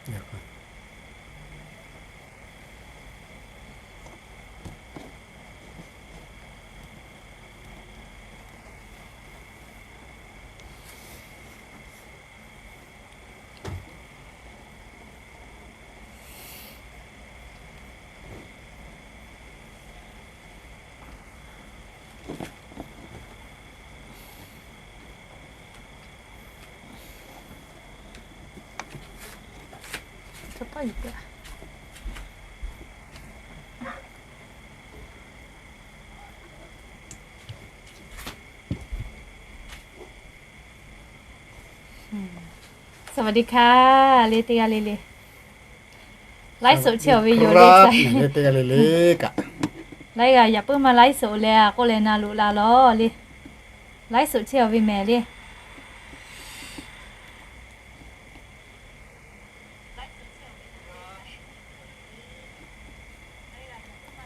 สวัสดีค่ะ le teˇ g'aˇ le le. Laiˉ soˍ chehˇ-oˬ ve yoˬ le. Teˇ g'aˇ le le kaꞈ, laiˉ g'aˇ yaꞈ puiˉ maˇ laiˉ soˍ leh k'oˆ leh na loꞈ la lawˬ le. Laiˉ soˍ chehˇ-oˬ ve mehˍ le.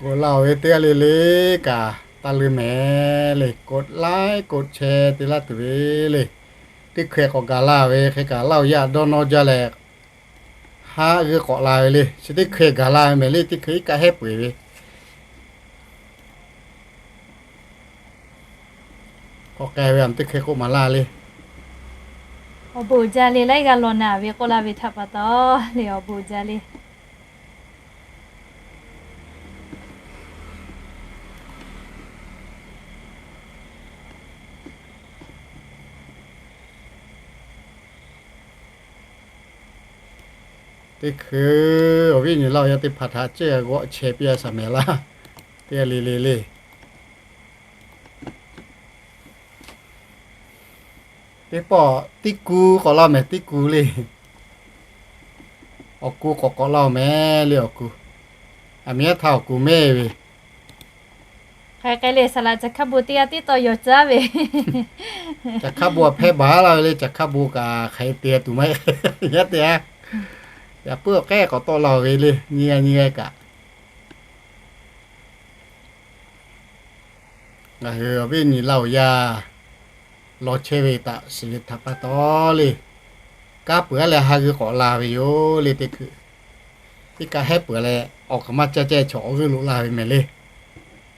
K'oˆ laˇ-oˬ ve teˇ g'aˇ le le kaꞈ, taˇ leuˉ mehˍ le, กดไลค์ กดแชร์ te laˇ tuˬ ve le. Teˇ hkeh k'awꞈ gaˬ la ve hk'e kaꞈ, Laˇ-oˬ yaˇ dawˇ nawˇ jaˇ leh, haꞈ g'eu k'awꞈ la ve le. Chi teˇ hkeh gaˬ la ve mehˍ le, teˇ hkeh iˉ kaˆ hehˉ peuˬ ve. K'awꞈ k'ai ve a teˇ hkeh k'oˆ maˍ laˇ le. Awˬ bon jaˇ le, laiˉ g'aˇ law naˍ ve k'oˆ laˇ ve htaꞈ pa taw le, awˬ bon jaˇ le. Teˇ hkeh awˬ viˉ nyi Laˇ-oˬ yaˇ teˇ hpaˍ htaꞈ cehˇ g'awˆ chehˇ piˇ a shaˍ mehˍ laˇ. Teˇ g'aˇ le le le. Teˇ pawˆ tiˇ ku k'awꞈ laˇ mehˍ, tiˇ ku le. Awˬ ku k'awꞈ k'awꞈ laˇ-oˬ mehˍ le, awˬ ku. Aˬ miˍ yaˇ htaꞈ awˬ ku mehˍ ve. Hk'aˬ hk'e le, saˍ laꞈ caˬ hkaˇ bon teˇ g'aˇ tiˉ tawˇ yaw caˉ ve. Caˬ hkaˇ bon a hpehˇ baˬ laˇ ve le, caˬ hkaˇ bon kaꞈ hk'aˬ hk'e te tuˬ maˇ heˆ. Yaˇ te a, yaꞈ puiˉ awˬ k'ehˉ k'awꞈ tawˆ la-oˬ ve le, nyi g'aˇ nyi g'aˇ kaꞈ. Ngaˬ hui awˬ viˉ nyi Laˇ-oˬ yaˇ law chehˇ ve htaꞈ shiˍ ve htaꞈ pa taw le, kanˉ peuˬ aˉ leh haꞈ g'eu k'awꞈ la ve yoˬ le. Teˇ hkeh iˉ kaˆ hehˉ peuˬ leh, awˬ kaˍ maˇ caˇ cehˇ chaw awˬ g'euˆ loꞈ la ve mehˍ le.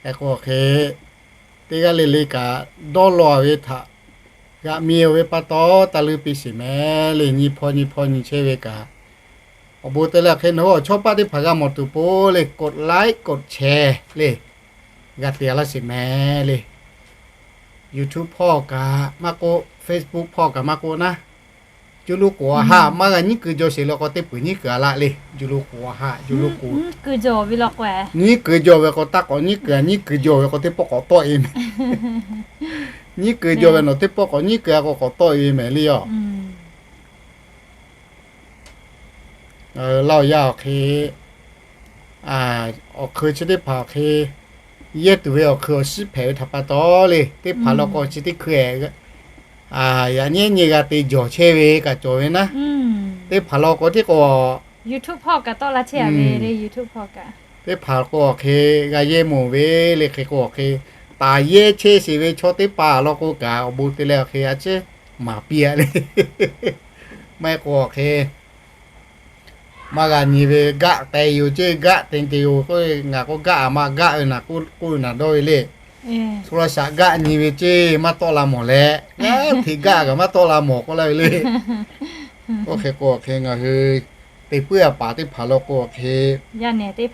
Hk'e k'o hk'e, teˇ g'aˇ le le kaꞈ dawˇ law ve htaꞈ g'aꞈ mi-oˬ ve pa taw, taˇ leuˉ piˇ sheˍ mehˍ le. Nyi hpawˇ nyi hpawˇ nyi chehˇ ve kaꞈ, awˬ bon te leh hk'e nawˬ hui awˬ chawˇ paˆ teˇ hpaˍ g'a mawˬ tuˬ po le, กดไลค์ กดแชร์ le, g'a te laˇ sheˍ mehˍ le. YouTube hpawˇ kaꞈ maˇ k'oˆ, Facebook hpawˇ kaꞈ maˇ k'oˆ naˉ, cuˇ lu k'oˍ a haꞈ maˇ g'a nyiˉ keu jaw sheˍ le k'o, teˇ peuˬ nyiˉ keu a laˇ le. Cuˇ lu k'oˍ a haꞈ, cuˇ lu k'oˍ nyiˉ keu jaw ve k'o, taˇ k'awꞈ nyiˉ keu a, nyiˉ keu jaw ve k'o teˇ pawˆ k'awꞈ tawˆ e mehˍ. Nyiˉ keu jaw ve nawˬ teˇ pawˆ k'awꞈ nyiˉ keu a k'o k'awꞈ tawˆ e ve mehˍ le yoˬ. Laˇ-oˬ yaˇ awˬ hk'e, awˬ hk'eun chi teˇ hpaˍ awˬ hk'e, yehˇ tuˬ ve awˬ hk'eun awˬ shiˉ hpehꞈ ve htaꞈ pa taw le, teˇ hpaˍ law k'o chi teˇ hkui-eˬ, yaꞈ nyi nyi g'a te jawˬ chehˇ ve kaꞈ cawˬ ve naˉ. Teˇ hpaˍ law k'o tiˉ k'o, YouTube hpawˇ kaꞈ tawˆ la chehˇ a ve le, YouTube hpawˇ kaꞈ. Teˇ hpaˍ k'o awˬ hk'e g'a yehˇ mawˬ ve le. Hk'e k'o awˬ hk'e, taˍ yehˇ chehˇ sheˍ ve chaw teˇ hpaˍ law k'o kaꞈ, awˬ bon te leh awˬ hk'e a ciˉ maˍ piˇ a le. Maˇ heˆ k'o awˬ hk'e, maˇ g'a nyi ve gaˆ te yoˬ ceˇ, gaˆ te te yoˬ k'o, ngaˬ k'o gaˆ a maˇ gaˆ ve naˬ k'oˆ ve naˬ dawˇ ve le. โทรศัพท์ gaˆ nyi ve ceˇ maˇ tawˆ la mawˬ leh, gaˇ hteꞈ gaˆ kaꞈ maˇ tawˆ la mawˬ k'oˆ laˇ ve le. Oˇ hk'e k'o awˬ hk'e ngaˬ hui te puiˉ a paˍ teˇ hpaˍ law k'o awˬ hk'e, yaˇ nehˬ teˇ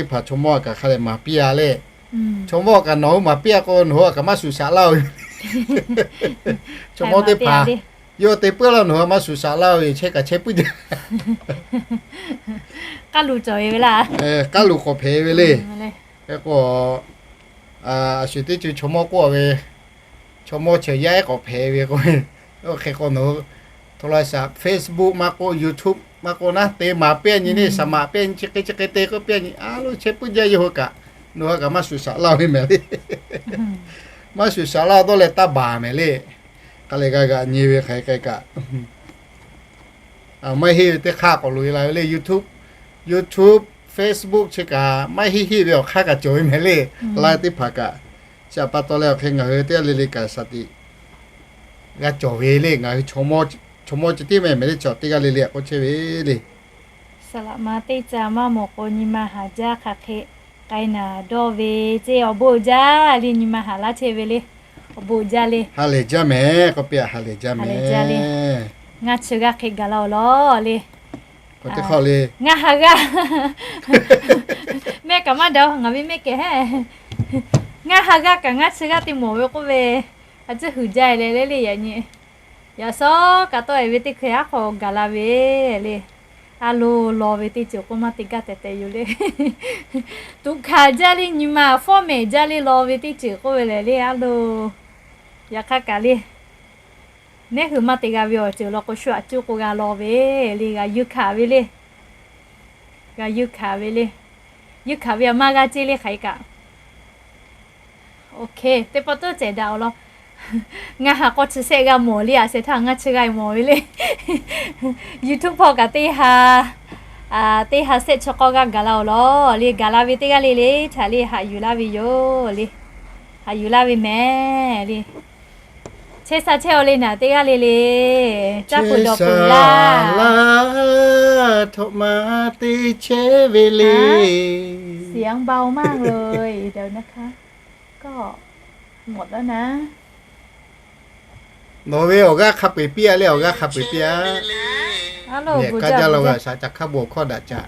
hpaˍ chaw mawˇ kaꞈ hk'a leh maˍ piˇ a le. Chaw mawˇ kaꞈ nawˬ hui maˍ piˇ a k'o, nawˬ hui a kaꞈ maˇ shuˍ shaꞈ laˇ ve. Chaw mawˇ teˇ hpaˍ yawˇ te puiˉ laˇ nawˬ hui a maˇ shuˍ shaꞈ laˇ ve, chehˇ kaꞈ chehˇ puiˉ jaˇ. K'aˉ lu k'awꞈ hpehꞈ ve le. Hk'e k'o, a shuˍ teˇ ceuˬ chaw mawˇ k'oˆ ve, chaw mawˇ chi yaˇ ehˉ k'awꞈ hpehꞈ ve k'o, oˇ hk'e k'o nawˬ hui โทรศัพท์ Facebook maˇ k'oˆ, YouTube maˇ k'oˆ naˉ, te maˍ piˇ a nyi le, saˍ maꞈ piˇ a nyi, chi hk'e chi hk'e te k'oˆ piˇ a nyi, a lo chehˇ puiˉ jaˇ yawˇ hui kaꞈ, nawˬ hui a kaꞈ maˇ shuˍ shaꞈ laˇ ve mehˍ le. Maˇ shuˍ shaꞈ laˇ dawˇ leh taˇ baˬ mehˍ le. Hk'a leh g'a g'aꞈ nyi ve hk'aˬ hk'e kaꞈ, maˇ heˆ ve teˇ hk'aˇ k'awꞈ loꞈ e la ve le. YouTube, YouTube, Facebook chi kaꞈ maˇ heˆ heˆ ve awˬ hk'aˇ kaꞈ cawˬ ve mehˍ le. Laˇ teˇ hpaˍ kaꞈ, chi htaꞈ pa taw leh awˬ hk'e ngaˬ hui teˇ g'aˇ le le kaꞈ shaˍ tiꞈ g'a cawˬ ve le. Ngaˬ hui chaw mawˇ chaw mawˇ ceh tiˉ meh meh le, chaw teˇ g'aˇ le le a k'oˆ chehˇ ve le. Saˍ laꞈ ma teˇ ca maˇ mawˬ k'o, nyi ma haˍ jaˇ hk'aˬ hk'e k'ai naˍ dawˇ ve ceˇ. Awˬ bon uiˍ jaˇ le, nyi ma haˍ laˇ chehˇ ve le. Awˬ bon uiˍ jaˇ le. Ha lehˬ jaˇ meh k'oˆ piˇ, ha lehˬ jaˇ meh. Ngaˇ chi g'aˇ hk'e gaˬ la-oˬ lawˬ le. Ngaˇ ha g'aˇ, mehˆ kaꞈ maˇ daꞈ-oˬ, ngaˬ ve mehˆ kehˬ heˆ. Ngaˇ ha g'aˇ kaꞈ ngaˇ chi g'aˇ te mawˬ ve k'oˆ ve, a ciˉ huiˍ jaˇ leh le le yaꞈ nyi. Yaꞈ shawˉ kaꞈ tawˆ-e ve teˇ hkui aˉ hk'aw gaˬ la ve le. A loˍ law ve teˇ ceuˬ k'oˆ maˇ te gaˇ tehꞈ tehꞈ yoˬ le. Tuꞈ hkanˍ jaˇ le, nyi ma fawˉ mehˍ jaˇ le, law ve teˇ ceuˬ k'oˆ ve lehˬ le a loˍ. Yaꞈ hk'aˇ kaꞈ le, neˉ hui maˇ te g'a ve awˬ ceuˬ law k'o, shu aꞈ cuˇ k'o g'a law ve le, g'a yuˇ hkanˍ ve le. G'a yuˇ hkanˍ ve le. Yuˇ hkanˍ ve a maˇ g'a ceˇ le hk'aˬ hk'e kaꞈ. Oˇ hk'e teˇ pawˆ tuˉ cehˬ daꞈ-oˬ lawˬ. Ngaˇ ha k'awˇ chi sehˆ g'a mawˬ le, a shehˍ htaˇ ngaˇ chi g'a mawˬ ve le. YouTube hpawˇ kaꞈ teˇ ha, teˇ ha sehˆ chi k'awˇ g'aˇ gaˬ la-oˬ lawˬ le. Gaˬ la ve teˇ g'aˇ le le htaꞈ le haꞈ yuˬ laˇ ve yoˬ le. Haꞈ yuˬ laˇ ve mehˍ le. Chehˇ sha chehˇ-oˬ le naˍ teˇ g'aˇ le le. Caˇ peuˬ dawˬ peuˬ laˇ. Laˇ, htoꞈ ma te chehˇ ve le. เสียงเบามากเลย เดี๋ยวนะคะ ก็หมดแล้วนะ Nawˬ ve awˬ g'aˇ hk'a peu-eˬ piˇ-a le, awˬ g'aˇ hk'a peu-eˬ piˇ-a. Kaˇ jaˇ la g'a shaꞈ ca hk'a bon awˬ hkawˇ daꞈ ca.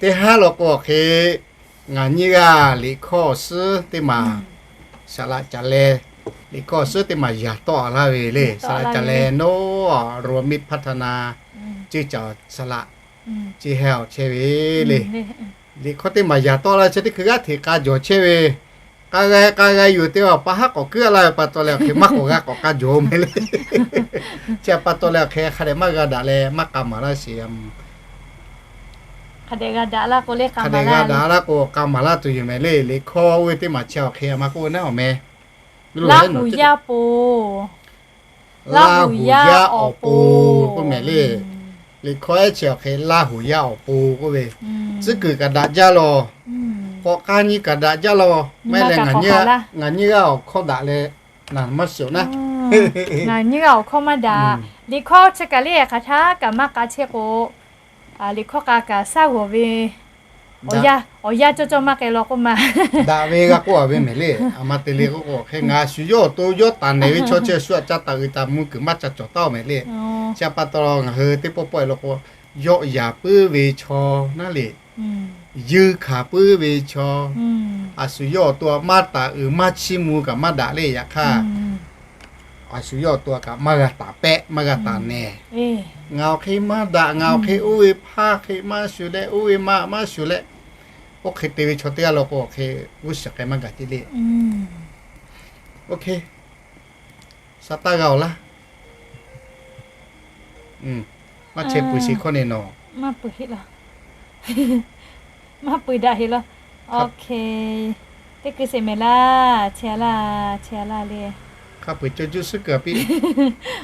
Teˇ haˉ law k'o awˬ hk'e, ngaˬ nyiˇ g'aˇ liꞈ hkawˇ awˬ suhˉ teˇ maˬ, saˍ laꞈ caˍ leh liꞈ hkawˇ awˬ suhˉ teˇ maˬ yaꞈ tawˆ-a laˇ ve le. Saˍ laꞈ caˍ leh nawˉ รวมมิตรพัฒนา ceuˇ caˬ saˍ laꞈ ceuˇ heh awˬ chehˇ ve le. Liꞈ hkawˇ teˇ maˬ yaꞈ tawˆ laˇ chi teˇ hkui g'aˇ hteꞈ k'a jawˬ chehˇ ve, k'a g'a k'a g'a yuˬ te awˬ pa haˉ k'awꞈ kuiˉ-a laˇ ve pa taw leh awˬ hk'e maˇ k'awꞈ g'a k'awꞈ k'a jawˬ meh le. Chi pa taw leh awˬ hk'e hk'a dehꞈ maˇ g'a daꞈ leh maˇ k'a maˍ laˇ sheˍ. Hk'a dehꞈ g'a daꞈ laˇ k'o le k'a maˍ laˇ, g'a daꞈ laˇ k'o k'a maˍ laˇ tuˬ yoˬ meh le. Liꞈ hkawˇ oˇ ve teˇ maˬ chi awˬ hk'e a ma k'oˆ ve naˉ awˬ meh. Laˇ huˍ yaˇ po, Laˇ huˍ yaˇ awˬ po k'oˆ meh le. Liꞈ hkawˇ ehˉ chi awˬ hk'e Laˇ huˍ yaˇ awˬ po k'oˆ ve, tcuhˉ kuiˬ kaꞈ daꞈ jaˇ law, k'awꞈ k'aˇ nyi kaꞈ daꞈ jaˇ law, maˇ heˆ leh ngaˬ nyiˇ g'aˇ awˬ hkawˇ daꞈ leh naˍ maˇ shiˍ-oˬ naˉ. Ngaˬ nyiˇ g'aˇ awˬ hkawˇ maˇ daꞈ. Liꞈ hkawˇ chi kaꞈ le hk'aˬ htaˇ kaꞈ maˇ k'a chehˇ k'o, liꞈ hkawˇ k'a kaꞈ shaˉ g'awˬ ve, awˬ yanˇ cawˇ cawˇ maˇ k'ai law k'oˆ ma. Daꞈ ve g'a k'oˆ-a ve meh le. A ma te le k'oˆ k'o hk'e ngaˬ shu yawˇ awˬ to yawˇ taˍ nehˬ ve chaw chi shu aꞈ ca taˍ uiˍ taˍ mvuh kuiˬ maˇ ca cawˬ taˉ-oˬ meh le. Chi pa taw ngaˬ hui teˇ pawˆ pawˆ-e law k'o, yawˆ yaˍ puiˉ ve chaw naˉ le, yuˇ hkanˍ puiˉ ve chaw, a shu yawˇ awˬ to maˇ taˍ uiˍ maˇ chiˇ mvuh kaꞈ maˇ daꞈ le. Yaꞈ hk'aˇ a shu yawˇ awˬ to kaꞈ maˇ g'a taˍ pehˆ maˇ g'a taˍ nehˬ. Ngaˬ awˬ hk'e maˇ daꞈ, ngaˬ awˬ hk'e oˇ ve hpaˇ hk'e maˇ shuˍ leh oˇ ve ma maˇ shuˍ leh, oˇ hk'e te ve chaw teˇ g'aˇ law k'o awˬ hk'e g'uˇ suhˍ k'ai maˇ gaˬ ce le. Oˇ hk'e sha taˇ g'a-oˬ laˇ. Maˇ chehˇ peuˬ sheˍ hkawˇ ne nawˬ. Maˇ peuˬ heˆ laˇ. Maˇ peuˬ daꞈ heˆ laˇ. Oˇ hk'e teˇ hkui sheˍ mehˍ laˇ. Chehˇ laˇ, chehˇ laˇ le. Hk'a peu-eˬ cawˬ juˆ suhˉ kuiˬ-a piˇ.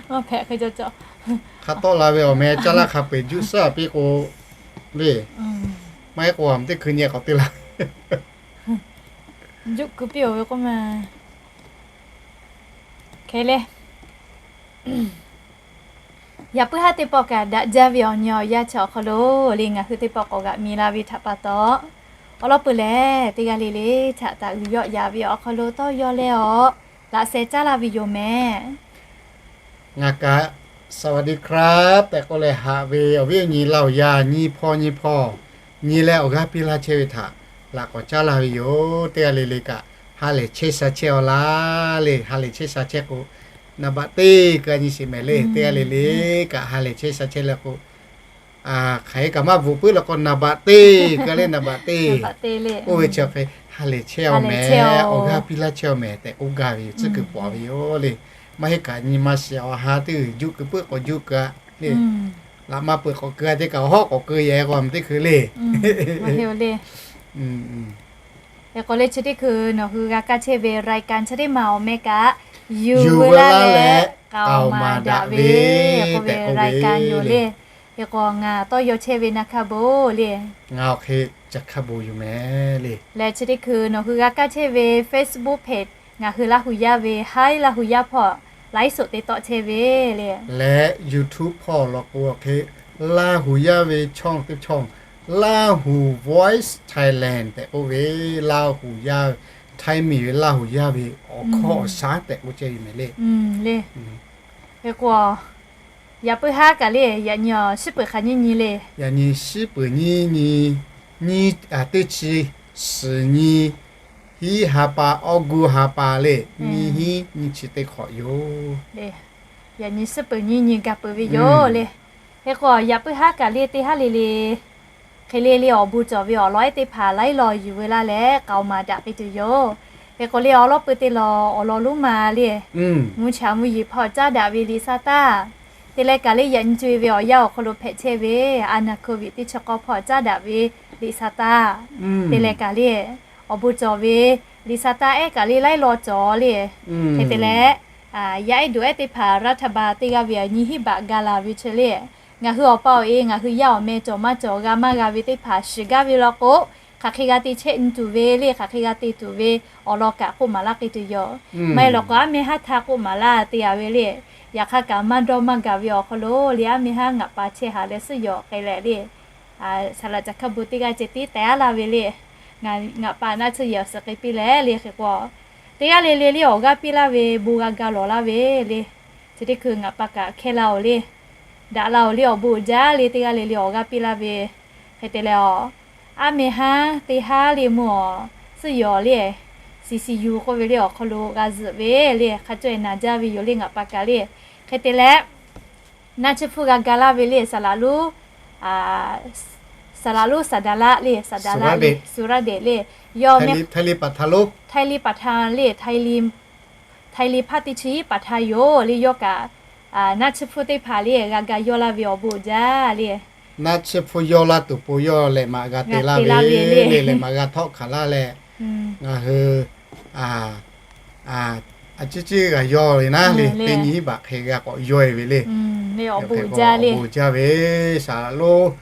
Maˇ hpehꞈ hk'e cawˬ cawˬ. Hk'a tawˆ la ve awˬ meh caˇ laˇ hk'a peu-eˬ juˆ suhˉ-a piˇ k'o le. Maˇ heˆ k'o a teˇ hkui nyi k'awꞈ te laˇ. Juˆ kuiˬ piˇ-oˬ ve k'oˆ ma. Hk'e le. Yaꞈ puiˉ haˉ teˇ pawˆ kaꞈ daꞈ jaˇ ve awˬ nyi awˬ yanˇ chi awˬ hk'aw lo le ngaˬ hui teˇ pawˆ k'awꞈ g'aꞈ mi la ve htaꞈ pa taw, awˬ lawn peuˬ lehˬ teˇ g'aˇ le le htaꞈ taˍ uiˍ yawˆ yaˍ ve awˬ hk'aw lo tawˇ yaw leh awˬ laꞈ sheh caˉ laˇ ve yoˬ meh. Ngaˬ kaꞈ สวัสดีครับ tehꞈ k'oˆ leh haꞈ ve awˬ viˉ awˬ nyi Laˇ huˍ yaˇ nyi hpawˇ nyi hpawˇ nyi leh awˬ g'aˇ piˇ laˇ chehˇ ve htaꞈ laꞈ k'awꞈ caˉ laˇ ve yoˬ. Teˇ g'aˇ le le kaꞈ ha lehˬ chehˇ sha chehˇ-aw laˇ le. Ha lehˬ chehˇ sha chehˇ k'o, naˍ baꞈ teˇ keu-a nyi sheˍ mehˍ le. Teˇ g'aˇ le le kaꞈ ha lehˬ chehˇ sha chehˇ leh k'o, hk'aˬ hk'e kaꞈ maˇ bvuhꞈ puiˉ law k'o naˍ baꞈ teˇ keu-a le, naˍ baꞈ teˇ. Oˇ ve chi hk'e ha lehˬ chehˇ-aw mehˍ, awˬ g'aˇ piˇ laˇ chehˇ-aw mehˍ tehꞈ k'oˆ gaˇ ve yoˬ. Tcuhˉ kuiˬ pawˍ ve yoˬ le. Maˇ heˆ kaꞈ nyi ma shiˍ awˬ ha teˇ g'uiˬ juˆ keu puiˉ k'awꞈ juˆ keu-a le. Laꞈ maˇ peuˬ k'awꞈ keu-a teˇ kaꞈ awˬ hawˉ k'awꞈ keu yehˬ k'o a ma teˇ hkui le. Hk'e k'o le chi teˇ hkui nawˬ hui g'a kaˇ chehˇ ve รายการ chi teˇ maˬ awˬ meh kaꞈ, yuˬ veu laˇ leh k'aoˍ maˍ daꞈ ve k'oˆ ve รายการ yoˬ le. Hk'e k'o ngaˬ tawˇ yaw chehˇ ve na hk'a bon le. Ngaˬ awˬ hk'e ca hk'a bon yoˬ mehˍ le. Leh chi teˇ hkui nawˬ hui g'a kaˇ chehˇ ve Facebook page Ngaˬ hui Laˇ huˍ yaˇ ve haiˉ Laˇ huˍ yaˇ hpawˇ ไลฟ์สด te tawˆ chehˇ ve le. Leh YouTube hpawˇ law k'o hk'e, Laˇ huˍ yaˇ ve ช่อง teˇ ช่อง, Lahu Voice Thailand tehꞈ k'oˆ ve, Laˇ huˍ yaˇ, Htaiˇ miˬ ve Laˇ huˍ yaˇ ve awˬ hkawˇ awˬ shaˉ tehꞈ k'oˆ chehˇ ve mehˍ le. Le. Hk'e k'o, yaꞈ puiˉ haˉ kaꞈ le, yaꞈ nyi awˬ shiˉ peuˬ hk'aˬ nyiˇ nyi le. Yaꞈ nyi shiˉ peuˬ nyiˇ nyi, nyiˇ, teˇ chi, suhˍ nyi, hiˉ ha pa, awˇ guˇ ha pa le, nyiˇ hinˉ nyiˇ chi teˇ hk'awꞈ yoˬ. Yaꞈ nyi shiˉ peuˬ nyiˇ nyi gaˬ peuˬ ve yoˬ le. Hk'e k'o, yaꞈ puiˉ haˉ kaꞈ le teˇ haˉ le le, hk'e le le awˬ bon cawˬ ve awˬ lawn ehˉ teˇ hpaˍ laiˉ law yuˬ veu laˇ leh k'aoˍ maˍ daꞈ k'ai tuˬ yoˬ. Hk'e k'o le awˬ lawn peuˬ te lawˬ awˬ lawn lonˉ ma le, mvuhˇ cha mvuhˇ yeˬ hpawˇ caˉ daꞈ ve liꞈ sa taˇ, te leh kaꞈ le yaꞈ nyi co-e ve awˬ yanˇ awˬ hk'aw lo hpehꞈ chehˇ ve a naˍ โควิด teˇ chi k'awˇ hpawˇ caˉ daꞈ ve liꞈ sa taˇ, te leh kaꞈ le awˬ bon cawˬ ve liꞈ sa taˇ ehˉ kaꞈ le laiˉ law cawˬ le. Hk'e te leh, yaˇ ehˉ duˬ ehˉ teˇ hpaˍ รัฐบาล teˇ g'aˇ ve awˬ nyi hiˉ baꞈ ga laˬ ve chi le, ngaˬ hui awˬ pa awˬ e ngaˬ hui yaˇ awˬ meh cawˬ maˇ cawˬ g'a maˇ g'a ve teˇ hpaˍ shiˍ gaˇ ve law k'o, hk'aˬ hk'e g'a te chehˇ nyi tuˬ ve le, hk'aˬ hk'e g'a te tuˬ ve awˬ lawn kaꞈ k'oˆ maˍ laˇ k'ai tuˬ yoˬ. Maˇ heˆ law k'o, aˉ meh haˉ htaˇ k'oˆ maˍ laˇ te-a ve le. Yaꞈ hk'aˇ kaꞈ maˇ dawˇ maˇ gaˬ ve awˬ hk'aw lo le, aˉ meh haˉ ngaˬ pa chehˇ haˍ leh suhˉ yawˬ k'ai leh le, saˍ laꞈ caˬ hkaˇ bon teˇ g'aˇ ceh tiˉ tehꞈ-a laˇ ve le. Ngaˬ pa naˆ tsuhˇ yehˬ awˬ suhˍ k'ai piˇ leh le, hk'e k'o, teˇ g'aˇ le le le awˬ g'aˇ piˇ laˇ ve bon g'a ga lawˬ laˇ ve le. Chi teˇ hkui ngaˬ pa kaꞈ hkehˇ laˇ-oˬ le. Daꞈ laˇ-oˬ le, awˬ bon uiˍ jaˇ le, teˇ g'aˇ le le awˬ g'aˇ piˇ laˇ ve. Hk'e te leh, aˉ meh haˉ teˇ haˉ le mvuhˇ awˬ suhˉ yawˬ le, C C U k'oˆ ve le awˬ hk'aw lo g'a zuhꞈ ve le, hk'a caweh naˍ jaˇ ve yoˬ le ngaˬ pa kaꞈ le. Hk'e te leh, naˆ tsuhˇ hpfuhˇ g'a ga laˇ ve le, saˍ laꞈ lonˉ, saˍ laꞈ lonˉ สาดาระ le, สาดาระ le, สุราเดช le, yawˇ ไทยลี ปะทะ le, Htaiˇ liꞈ hpaˇ teˇ chi hiˉ ปะทะ yoˬ le, yawˇ kaꞈ naˆ tsuhˇ hpfuhˇ teˇ hpaˍ le g'a ga yawˇ laˇ ve awˬ bon uiˍ jaˇ le. Naˆ tsuhˇ hpfuhˇ yawˇ laˇ tuˬ po yawˇ lehˬ maꞈ g'a te laˇ ve le, lehˬ maꞈ g'a htawˆ hkanˍ laˇ leh, ngaˬ hui a ciˉ ciˉ g'a yawˇ ve naˉ le, teˇ nyi hiˉ baꞈ hk'e g'a k'awꞈ yawˇ-e ve le. Awˬ bon uiˍ jaˇ ve, saˍ laꞈ lonˉ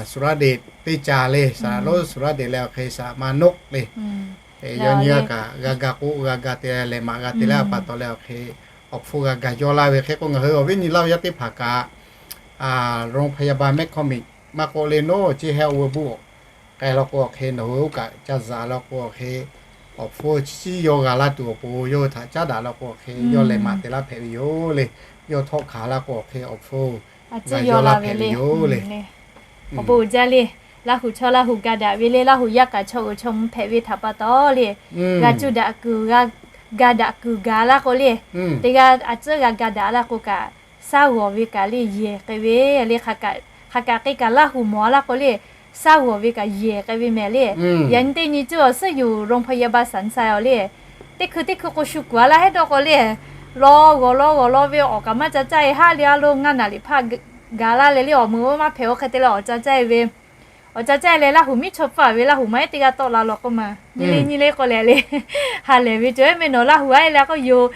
สุราเดช teˇ ca le, saˍ laꞈ lonˉ สุราเดช leh awˬ hk'e saˍ laꞈ ma นก le, yawˇ nyi g'a kaꞈ g'a ga k'oˆ g'a ga te leh maꞈ g'a te laˇ pa taw leh awˬ hk'e awˬ hpfuhˇ g'a ga yawˇ laˇ ve. Hk'e k'o ngaˬ hui awˬ viˉ nyi Laˇ huˍ yaˇ teˇ hpaˍ kaꞈ โรงพยาบาลแมคคอมมิก maˇ k'oˆ le naw chi heh oˇ ve buˆ k'ai law k'o awˬ hk'e nawˬ hui oˇ kaꞈ ca zaꞈ law k'o awˬ hk'e, awˬ hpfuhˇ chi ciˉ yawˇ g'a laˇ tuˬ awˬ pon yawˇ hui htaꞈ caˉ daꞈ law k'o awˬ hk'e yawˇ lehˬ maꞈ te laˇ hpehꞈ ve yoˬ le. Yawˇ htawˆ hkanˍ laˇ k'o awˬ hk'e awˬ hpfuhˇ g'a yawˇ laˇ hpehꞈ ve yoˬ le. Awˬ bon uiˍ jaˇ le. Laˇ huˍ chaw Laˇ huˍ ga daꞈ ve le, Laˇ huˍ yaˇ kaꞈ chaw uiˍ chaw mvuh hpehꞈ ve htaꞈ pa taw le, g'a cuˇ daꞈ kuiˬ, ga daꞈ kuiˬ gaˬ laˇ k'o le, teˇ g'aˇ a tcuhˉ g'a ga daꞈ laˇ k'o kaꞈ, shaˉ g'awˬ ve kaꞈ le yehˬ k'ai ve le. Hk'aˬ kaꞈ hk'aˬ kaꞈ k'e kaꞈ Laˇ huˍ mawˬ laˇ k'o le, shaˉ g'awˬ ve kaꞈ yehˬ k'ai ve mehˍ le. Yaꞈ nyi teˇ nyi cuˇ awˬ suhˉ yuˬ โรงพยาบาล สันทราย awˬ le, teˇ hkui teˇ hkui k'o shu kuˬ-a laˇ hehˉ dawˇ k'o le, law g'awˬ law g'awˬ law ve awˬ kaꞈ maˇ ca caˇ-e haˉ le, a lo ngaˇ naˍ liꞈ hpaˇ gaˬ laˇ leh le awˬ meuꞈ oˇ maˇ hpehꞈ-o. Hk'e te leh awˬ ca caˇ-e ve, awˬ ca caˇ-e leh Laˇ huˍ miˉ chaw hpfuhˇ ve Laˇ huˍ maˇ ehˉ teˇ g'aˇ tawˆ la law k'oˆ ma, nyi le nyi le k'oˆ leh le, ha lehˬ ve cawˬ-e meh nawˬ Laˇ huˍ a-e le k'o yoˬ,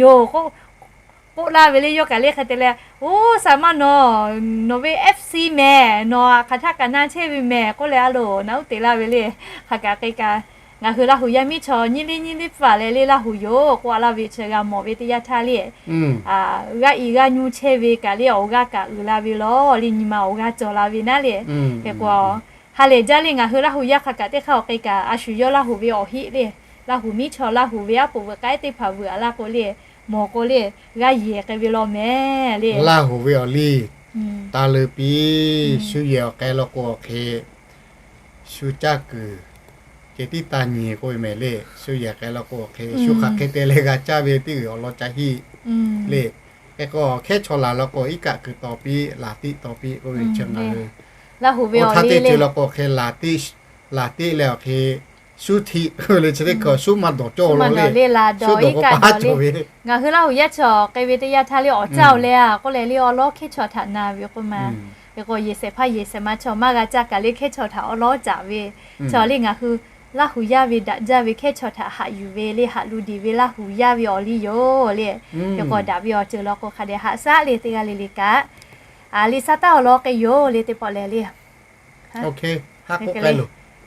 yoˬ k'oˆ laˇ ve le. Yawˇ kaꞈ le hk'e te leh, oˇ saˍ ma nawˬ, nawˬ ve FC mehˍ, nawˬ hk'aˬ htaˇ kaꞈ na chehˇ ve mehˍ k'oˆ leh a lo naˬ uˉ te laˇ ve le. Hk'aˬ kaꞈ k'e kaꞈ ngaˬ hui Laˇ huˍ yaˇ miˉ chaw nyi le nyi le hpfuhˇ leh le Laˇ huˍ yoˬ k'oˆ laˇ ve chi g'a mawˬ ve teˇ yanˇ htaˇ le, g'aˇ i g'aˇ nyu chehˇ ve kaꞈ le awˬ g'aˇ kaꞈ uiˍ la ve lawˬ le, nyi ma awˬ g'aˇ cawˬ la ve naˉ le. Hk'e k'o, ha lehˬ jaˇ le ngaˬ hui Laˇ huˍ yaˇ hk'aˬ kaꞈ teˇ hk'aˇ awˬ k'e kaꞈ a shu yawˇ Laˇ huˍ ve awˬ heˆ le, Laˇ huˍ miˉ chaw Laˇ huˍ ve aˉ poꞈ veuꞈ k'ai teˇ hpaˍ veuꞈ-a laˇ k'o le, mawˬ k'o le, g'aˇ yehˬ k'ai ve law mehˍ le. Laˇ huˍ ve awˬ liˇ taˍ leuˍ piˇ shu yehˬ awˬ k'ai law k'o awˬ hk'e, shu caˇ kuiˬ ceh tiˉ taˇ nyi k'oˆ ve mehˍ le. Shu yehˬ k'ai law k'o awˬ hk'e shu hk'aˬ hk'e te leh g'a caˇ ve teˇ g'uiˬ awˬ lawn ca hiˆ le. Hk'e k'o hkehˉ chaw laˬ law k'o iˉ kaˆ kuiˬ taw piˇ, laˬ tiˆ taw piˇ k'oˆ ve chi ngaˬ hui Laˇ huˍ ve awˬ htaˇ teˇ ceuˬ law k'o awˬ hk'e laˬ tiˆ, laˬ tiˆ leh awˬ hk'e shu htiꞈ k'oˆ ve le, chi teˇ hkui shu maˇ dawˬ cawˇ law le, shu dawˬ k'o pa haˉ cawˬ ve. Ngaˬ hui Laˇ huˍ yaˇ chaw k'ai ve teˇ yanˇ htaˇ le awˬ caˇ-oˬ leh-a k'oˆ leh le awˬ lawˉ hkehˉ chaw htaꞈ na ve k'oˆ ma. Hk'e k'o yehˬ shehˍ hpaˇ yehˬ shehˍ ma chaw maˇ g'a caˇ kaꞈ le hkehˉ chaw htaꞈ awˬ lawˉ caˍ ve. Chaw le ngaˬ hui Laˇ huˍ yaˇ ve daꞈ jaˇ ve hkehˉ chaw htaꞈ haꞈ yuˬ ve le, haꞈ lu diˬ ve Laˇ huˍ yaˇ ve awˬ liˇ yoˬ le. Hk'e k'o daꞈ ve awˬ ceuˬ law k'o hk'a dehꞈ haꞈ shaˉ le teˇ g'aˇ le le kaꞈ, liꞈ sa taˇ awˬ lawn k'ai yoˬ le teˇ pawˆ lehˬ le.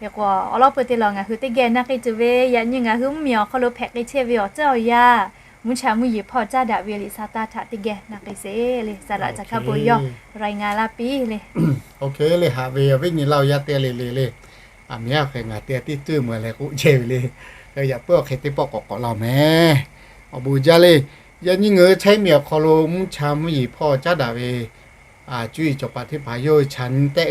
Hk'e k'o, awˬ lawn peu te lawˬ ngaˬ hui teˇ geh na k'ai tuˬ ve, yaꞈ nyi ngaˬ hui mvuhˇmiˬ awˬ hk'aw lo hpehꞈ k'ai chehˇ ve awˬ tcuhˉ awˬ yanˇ, mvuhˇ cha mvuhˇ yeˬ hpawˇ caˉ daꞈ ve liꞈ sa taˇ htaꞈ teˇ geh na k'ai sheˍ le. Saˍ laꞈ caˬ hkaˇ bon yawˇ รายงาน laˇ piˇ le. Oˇ hk'e le, haꞈ ve awˬ viˉ nyi laˇ awˬ yaˇ teˇ g'aˇ le le le, aˬ miˍ yaˇ hk'e ngaˬ teˇ g'aˇ tiˉ tuˇ meuˍ leh k'oˆ chehˇ ve le. Yaꞈ puiˉ awˬ hk'e teˇ pawˆ k'awꞈ k'awꞈ la mehˍ. Awˬ bon jaˇ le. Yaꞈ nyi ngaˬ hui Htaiˇ miˬ awˬ hk'aw lo mvuhˇ cha mvuhˇ yeˬ hpawˇ caˉ daꞈ ve cuˇ yiˍ cawˬ paˍ teˇ hpaˍ yawˇ hui chaꞈ nyi tehˆ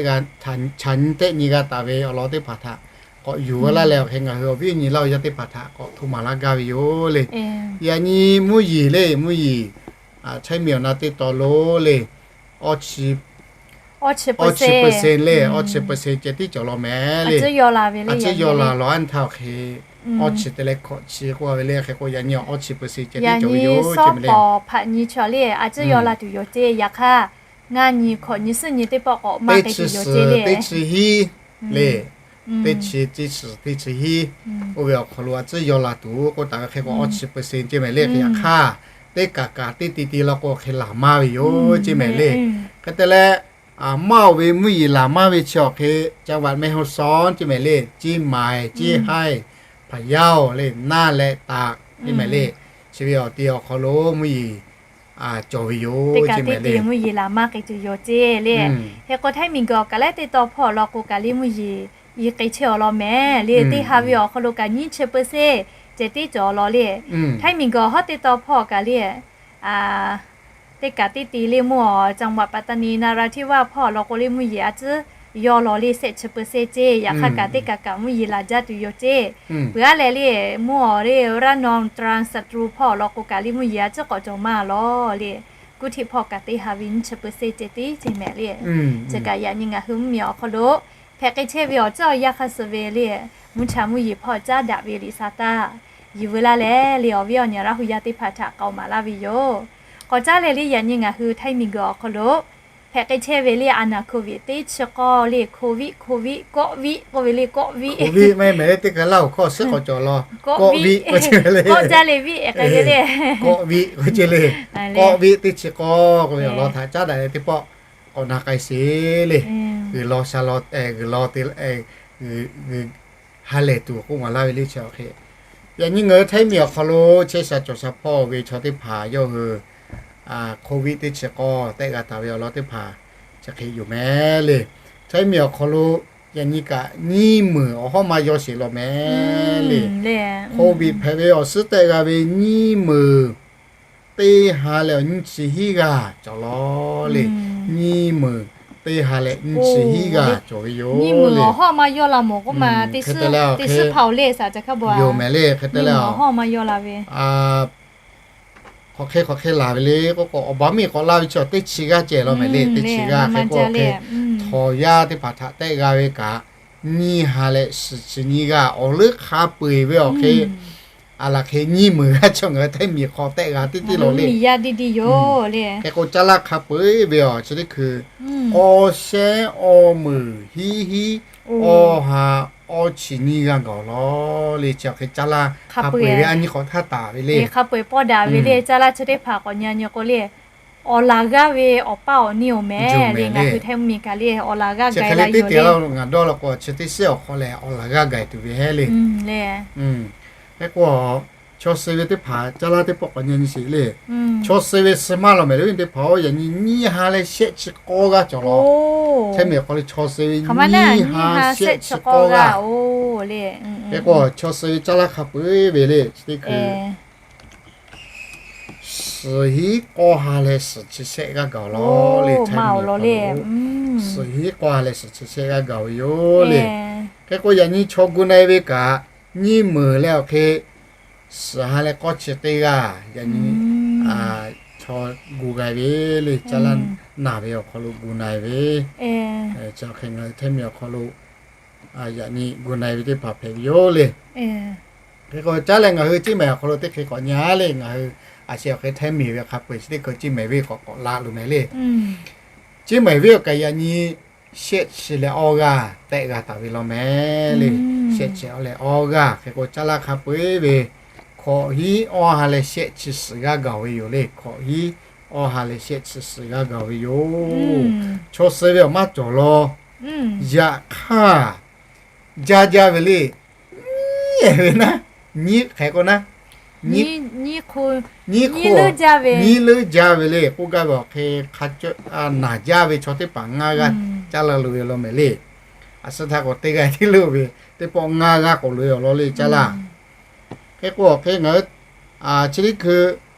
nyi tehˆ nyi g'a taˍ ve awˬ lawn teˇ hpaˍ htaꞈ k'awꞈ yuˬ laˇ leh, awˬ hk'e ngaˬ hui awˬ viˉ awˬ nyi laˇ awˬ yaˇ teˇ hpaˍ htaꞈ k'awꞈ hto maˍ laˇ gaˇ ve yoˬ le. Yaꞈ nyi mvuhˇ yeˬ le, mvuhˇ yeˬ Htaiˇ miˬ awˬ na teˇ tawn lo le, awˇ chi awˇ chi เปอร์เซ็นต์ le, awˇ chi เปอร์เซ็นต์ ceh tiˉ cawˬ law mehˍ le. Aˬ ciˉ yaw laˬ laˬ awˬ anˇ htaˇ awˬ hk'e awˇ chi te leh hkawꞈ chi k'oˆ ve le. Hk'e k'o yaꞈ nyi awˇ chi เปอร์เซ็นต์ ceh tiˉ cawˬ ve yoˬ ce mehˍ le. Aˬ ciˉ yaw laˬ tuˬ yoˬ ce. Yaꞈ hk'aˇ ngaˇ nyi hkawꞈ nyi suhˉ nyi teˇ pawˆ k'awꞈ maˇ k'ai tuˬ yoˬ ce le. Teˇ chi hiˉ le, teˇ chi teˇ chi teˇ chi hiˉ, oˇ ve awˬ hk'aw lo aˬ ciˉ yaw laˬ tuˬ k'oˆ taˍ ve. Hk'e k'o awˇ chi เปอร์เซ็นต์ ce mehˍ le. Hk'e yaꞈ hk'aˇ teˇ kaꞈ kaꞈ teˇ ti ti law k'o hk'e laˬ maˇ ve yoˬ ce mehˍ le. Hk'e te leh, maˇ oˬ ve mvuhˇ yeˬ laˬ maˇ ve chi awˬ hk'e จังหวัดแม่ฮ่องสอน ce mehˍ le, Ciˇ maiˍ, Ciˇ haiˇ, Hpaˍ yaˇ oˬ le, naˇ leh taꞈ ce mehˍ le. Chi ve awˬ ti awˬ hk'aw lo mvuhˇ yeˬ cawˬ ve yoˬ ce mehˍ le. Mvuhˇ yeˬ laˬ maˇ k'ai tuˬ yoˬ ce le. Hk'e k'o Htaiˇ miˬ guiˬ awˬ kaꞈ lehˉ teˇ tawn hpawˇ awˬ lawn k'o kaꞈ le mvuhˇ yeˬ i k'ai chehˇ awˬ lawn mehˍ le. Teˇ ha ve awˬ hk'aw lo kaꞈ nyiˇ chi เปอร์เซ็นต์ ceh tiˉ cawˬ law le. Htaiˇ miˬ guiˬ awˬ hawˉ teˇ tawn hpawˇ kaꞈ le, teˇ kaꞈ teˇ ti le mvuhˇ awˬ จังหวัดปัตตานี นราธิวาส hpawˇ awˬ lawn k'o le mvuhˇ yeˬ aˬ ciˉ yaw law le shehˆ chi เปอร์เซ็นต์ ce. Yaꞈ hk'aˇ kaꞈ teˇ kaꞈ kaꞈ mvuhˇ yeˬ laˬ jaˇ tuˬ yoˬ ce. Peuˬ aˉ leh le mvuhˇ awˬ le ระนอง ตรัง สตูล hpawˇ awˬ lawn k'o kaꞈ le mvuhˇ yeˬ aˬ ciˉ k'awꞈ cawˬ maˇ law le. Kuˇ htiˆ hpawˇ kaꞈ teˇ ha ve nyiˇ chi เปอร์เซ็นต์ ceh tiˉ ce mehˍ le. Chi kaꞈ yaꞈ nyi ngaˬ hui mvuhˇmiˬ awˬ hk'aw lo hpehꞈ k'ai chehˇ ve awˬ ceuˬ awˬ yanˇ hk'a suh ve le, mvuhˇ cha mvuhˇ yeˬ hpawˇ caˉ daꞈ ve liꞈ sa taˇ yiˬ veu laˇ leh le, awˬ viˉ awˬ nyi Laˇ hu yaˇ teˇ hpaˍ htaꞈ k'aoˍ maˍ laˇ ve yoˬ. K'awꞈ caˉ leh le yaꞈ nyi ngaˬ hui Htaiˇ miˬ guiˬ awˬ hk'aw lo hpehꞈ k'ai chehˇ ve le, a naˍ โควิด teˇ chi k'awˇ le, โควิด โควิด kawˆ viˆ k'oˆ ve le, kawˆ viˆ. K'oˆ viˆ maˇ heˆ mehˍ le, teˇ hk'e Laˇ huˍ hkawˇ suhˉ k'awꞈ cawˬ law. Kawˆ viˆ k'oˆ ce le. Kawˆ jaˇ le viˆ k'oˆ ce le. Kawˆ viˆ k'oˆ ce le. Kawˆ viˆ teˇ chi k'awˇ k'oˆ ve awˬ lawn htaꞈ caˉ daꞈ leh teˇ pawˆ k'awꞈ na k'ai sheˍ le. G'uiˬ law sha law, g'uiˬ law te, ha lehˬ tuˬ k'oˆ maˍ laˇ ve le chi awˬ hk'e. Yaꞈ nyi ngaˬ hui Htaiˇ miˬ awˬ hk'aw lo chehˇ sha cawˬ sha hpawˇ ve chaw teˇ hpaˍ yawˇ hui โควิด teˇ chi k'awˇ tehˆ g'a taˍ ve awˬ lawn teˇ hpaˍ chi hk'e yoˬ mehˍ le. Htaiˇ miˬ awˬ hk'aw lo yaꞈ nyi kaꞈ nyiˇ meunˍ awˬ hawˉ ma yaw sheˍ law mehˍ le. โควิด hpehꞈ ve awˬ suhˉ tehˆ g'a ve nyiˇ meunˍ teˇ ha leh awˬ nyiˇ chi hiˉ g'aˇ cawˬ law le. Nyiˇ meunˍ teˇ ha leh nyiˇ chi hiˉ g'aˇ cawˬ ve yoˬ le. Nyiˇ meunˍ awˬ hawˉ ma yaw la mawˬ k'oˆ ma, teˇ suhˉ hpaˍ oˬ le, saˍ ca hkaˇ bon yoˬ mehˍ le. Hk'e te leh awˬ hawˉ ma yaw la ve hk'aˬ hk'e hk'aˬ hk'e laˬ ve le k'oˆ k'o, awˬ baˬ miˇ k'awꞈ laˇ ve chi teˇ chi g'aˇ cehˬ law mehˍ le. Teˇ chi g'aˇ hk'e k'o, hk'e htawnˍ yaˇ teˇ hpaˍ htaꞈ tehˆ g'a ve kaꞈ nyiˇ ha leh shiˍ chi nyiˇ g'aˇ awˬ leuˉ hk'a peu-eˬ ve awˬ hk'e, a laˬ hk'e nyiˇ meunˍ g'aˇ chaw ngaˬ hui Htaiˇ miˬ hk'aw tehˆ g'a teˇ teˇ law le. Hk'e k'o caˇ laˇ hk'a peu-eˬ ve awˬ chi teˇ hkui k'awˇ shehˉ awˇ meunˍ hiˉ hiˉ awˇ ha awˇ chi nyiˇ g'aˇ gaˬ law le. Chi awˬ hk'e caˇ laˇ hk'a peu-eˬ ve a nyi k'awꞈ htaˇ taˍ ve le. Hk'a peu-eˬ pawˇ daꞈ ve le. Caˇ laˇ chi teˇ hpaˍ k'awꞈ nyi nyi k'o le, awˬ laˬ g'aˇ ve awˬ paˇ awˬ niˇ oˬ mehˍ le. Ngaˬ hui Htaiˇ miˬ kaꞈ le awˬ laˬ g'aˇ gaˬ la yoˬ le. Ngaˬ dawˇ law k'o chi teˇ shiˉ awˬ hk'aw leh awˬ laˬ g'aˇ gaˬ tuˬ ve hehˉ le. Hk'e k'o chaw suh ve teˇ hpaˍ caˇ laˇ teˇ pawˆ k'awꞈ nyi nyi sheˍ le. Chaw suh ve suh maˇ law mehˍ le, teˇ hpaˍ-oˬ, yaꞈ nyi nyiˇ ha leh shehˆ chi k'awˇ g'aˇ cawˬ law. Htaiˇ miˬ awˬ hk'aw lo chaw suh ve nyiˇ ha shehˆ chi k'awˇ g'aˇ. Hk'e k'o chaw suh ve caˇ laˇ hk'a peu-eˬ ve le chi teˇ hkui suhˍ hiˉ k'awˇ ha leh suhˍ chi shehˆ g'aˇ gaˬ law le. Htaiˇ miˬ awˬ hk'aw lo suhˍ hiˉ k'awˇ ha leh suhˍ chi shehˆ g'aˇ gaˬ ve yoˬ le. Hk'e k'o yaꞈ nyi chaw gu na-e ve kaꞈ nyiˇ meunˍ leh awˬ hk'e suhˍ ha leh k'awˇ chi teˇ g'aˇ yaꞈ nyi chaw gu g'a ve le. Caˇ laˇ naˬ ve awˬ hk'aw lo gu na-e ve, chi awˬ hk'e ngaˬ hui Htaiˇ miˬ awˬ hk'aw lo yaꞈ nyi gu na-e ve teˇ hpaˍ hpehꞈ ve yoˬ le. Hk'e k'o caˇ leh ngaˬ hui Ciˇ mehˍ awˬ hk'aw lo teˇ hk'e k'awꞈ nyi le. Ngaˬ hui a shu awˬ hk'e Htaiˇ miˬ ve hk'a peu-eˬ chi teˇ hkui Ciˇ mehˍ venˇ k'awꞈ k'awꞈ la loˬ mehˍ le. Ciˇ mehˍ venˇ awˬ kaꞈ yaꞈ nyi shehˆ chi leh awˇ g'aˇ tehˆ g'a taˍ ve law mehˍ le. Shehˆ chi leh awˇ g'aˇ. Hk'e k'o caˇ laˇ hk'a peu-eˬ ve hkawꞈ hiˉ awˇ ha leh shehˆ chi suhˍ g'aˇ gaˬ ve yoˬ le. Hkawꞈ hiˉ awˇ ha leh shehˆ chi suhˍ g'aˇ gaˬ ve yoˬ. Chaw suh ve awˬ maˇ cawˬ law. Yaꞈ hk'aˇ jaˇ jaˇ ve le. Nyiˉ ve naˉ, nyiˉ hk'e k'o naˉ, nyiˉ hk'o, nyiˉ leuˉ jaˇ ve le k'oˆ gaˇ ve awˬ hk'e, naˬ jaˇ ve chaw teˇ hpaˍ ngaˇ g'aˇ caˇ la loꞈ ve law mehˍ le. A suhˉ htaˇ k'o teˇ g'aˇ tiˉ loꞈ ve, teˇ pawˆ ngaˇ g'aˇ k'awꞈ loꞈ ve awˬ lawn le caˇ laˇ. Hk'e k'o awˬ hk'e ngaˬ hui chi teˇ hkui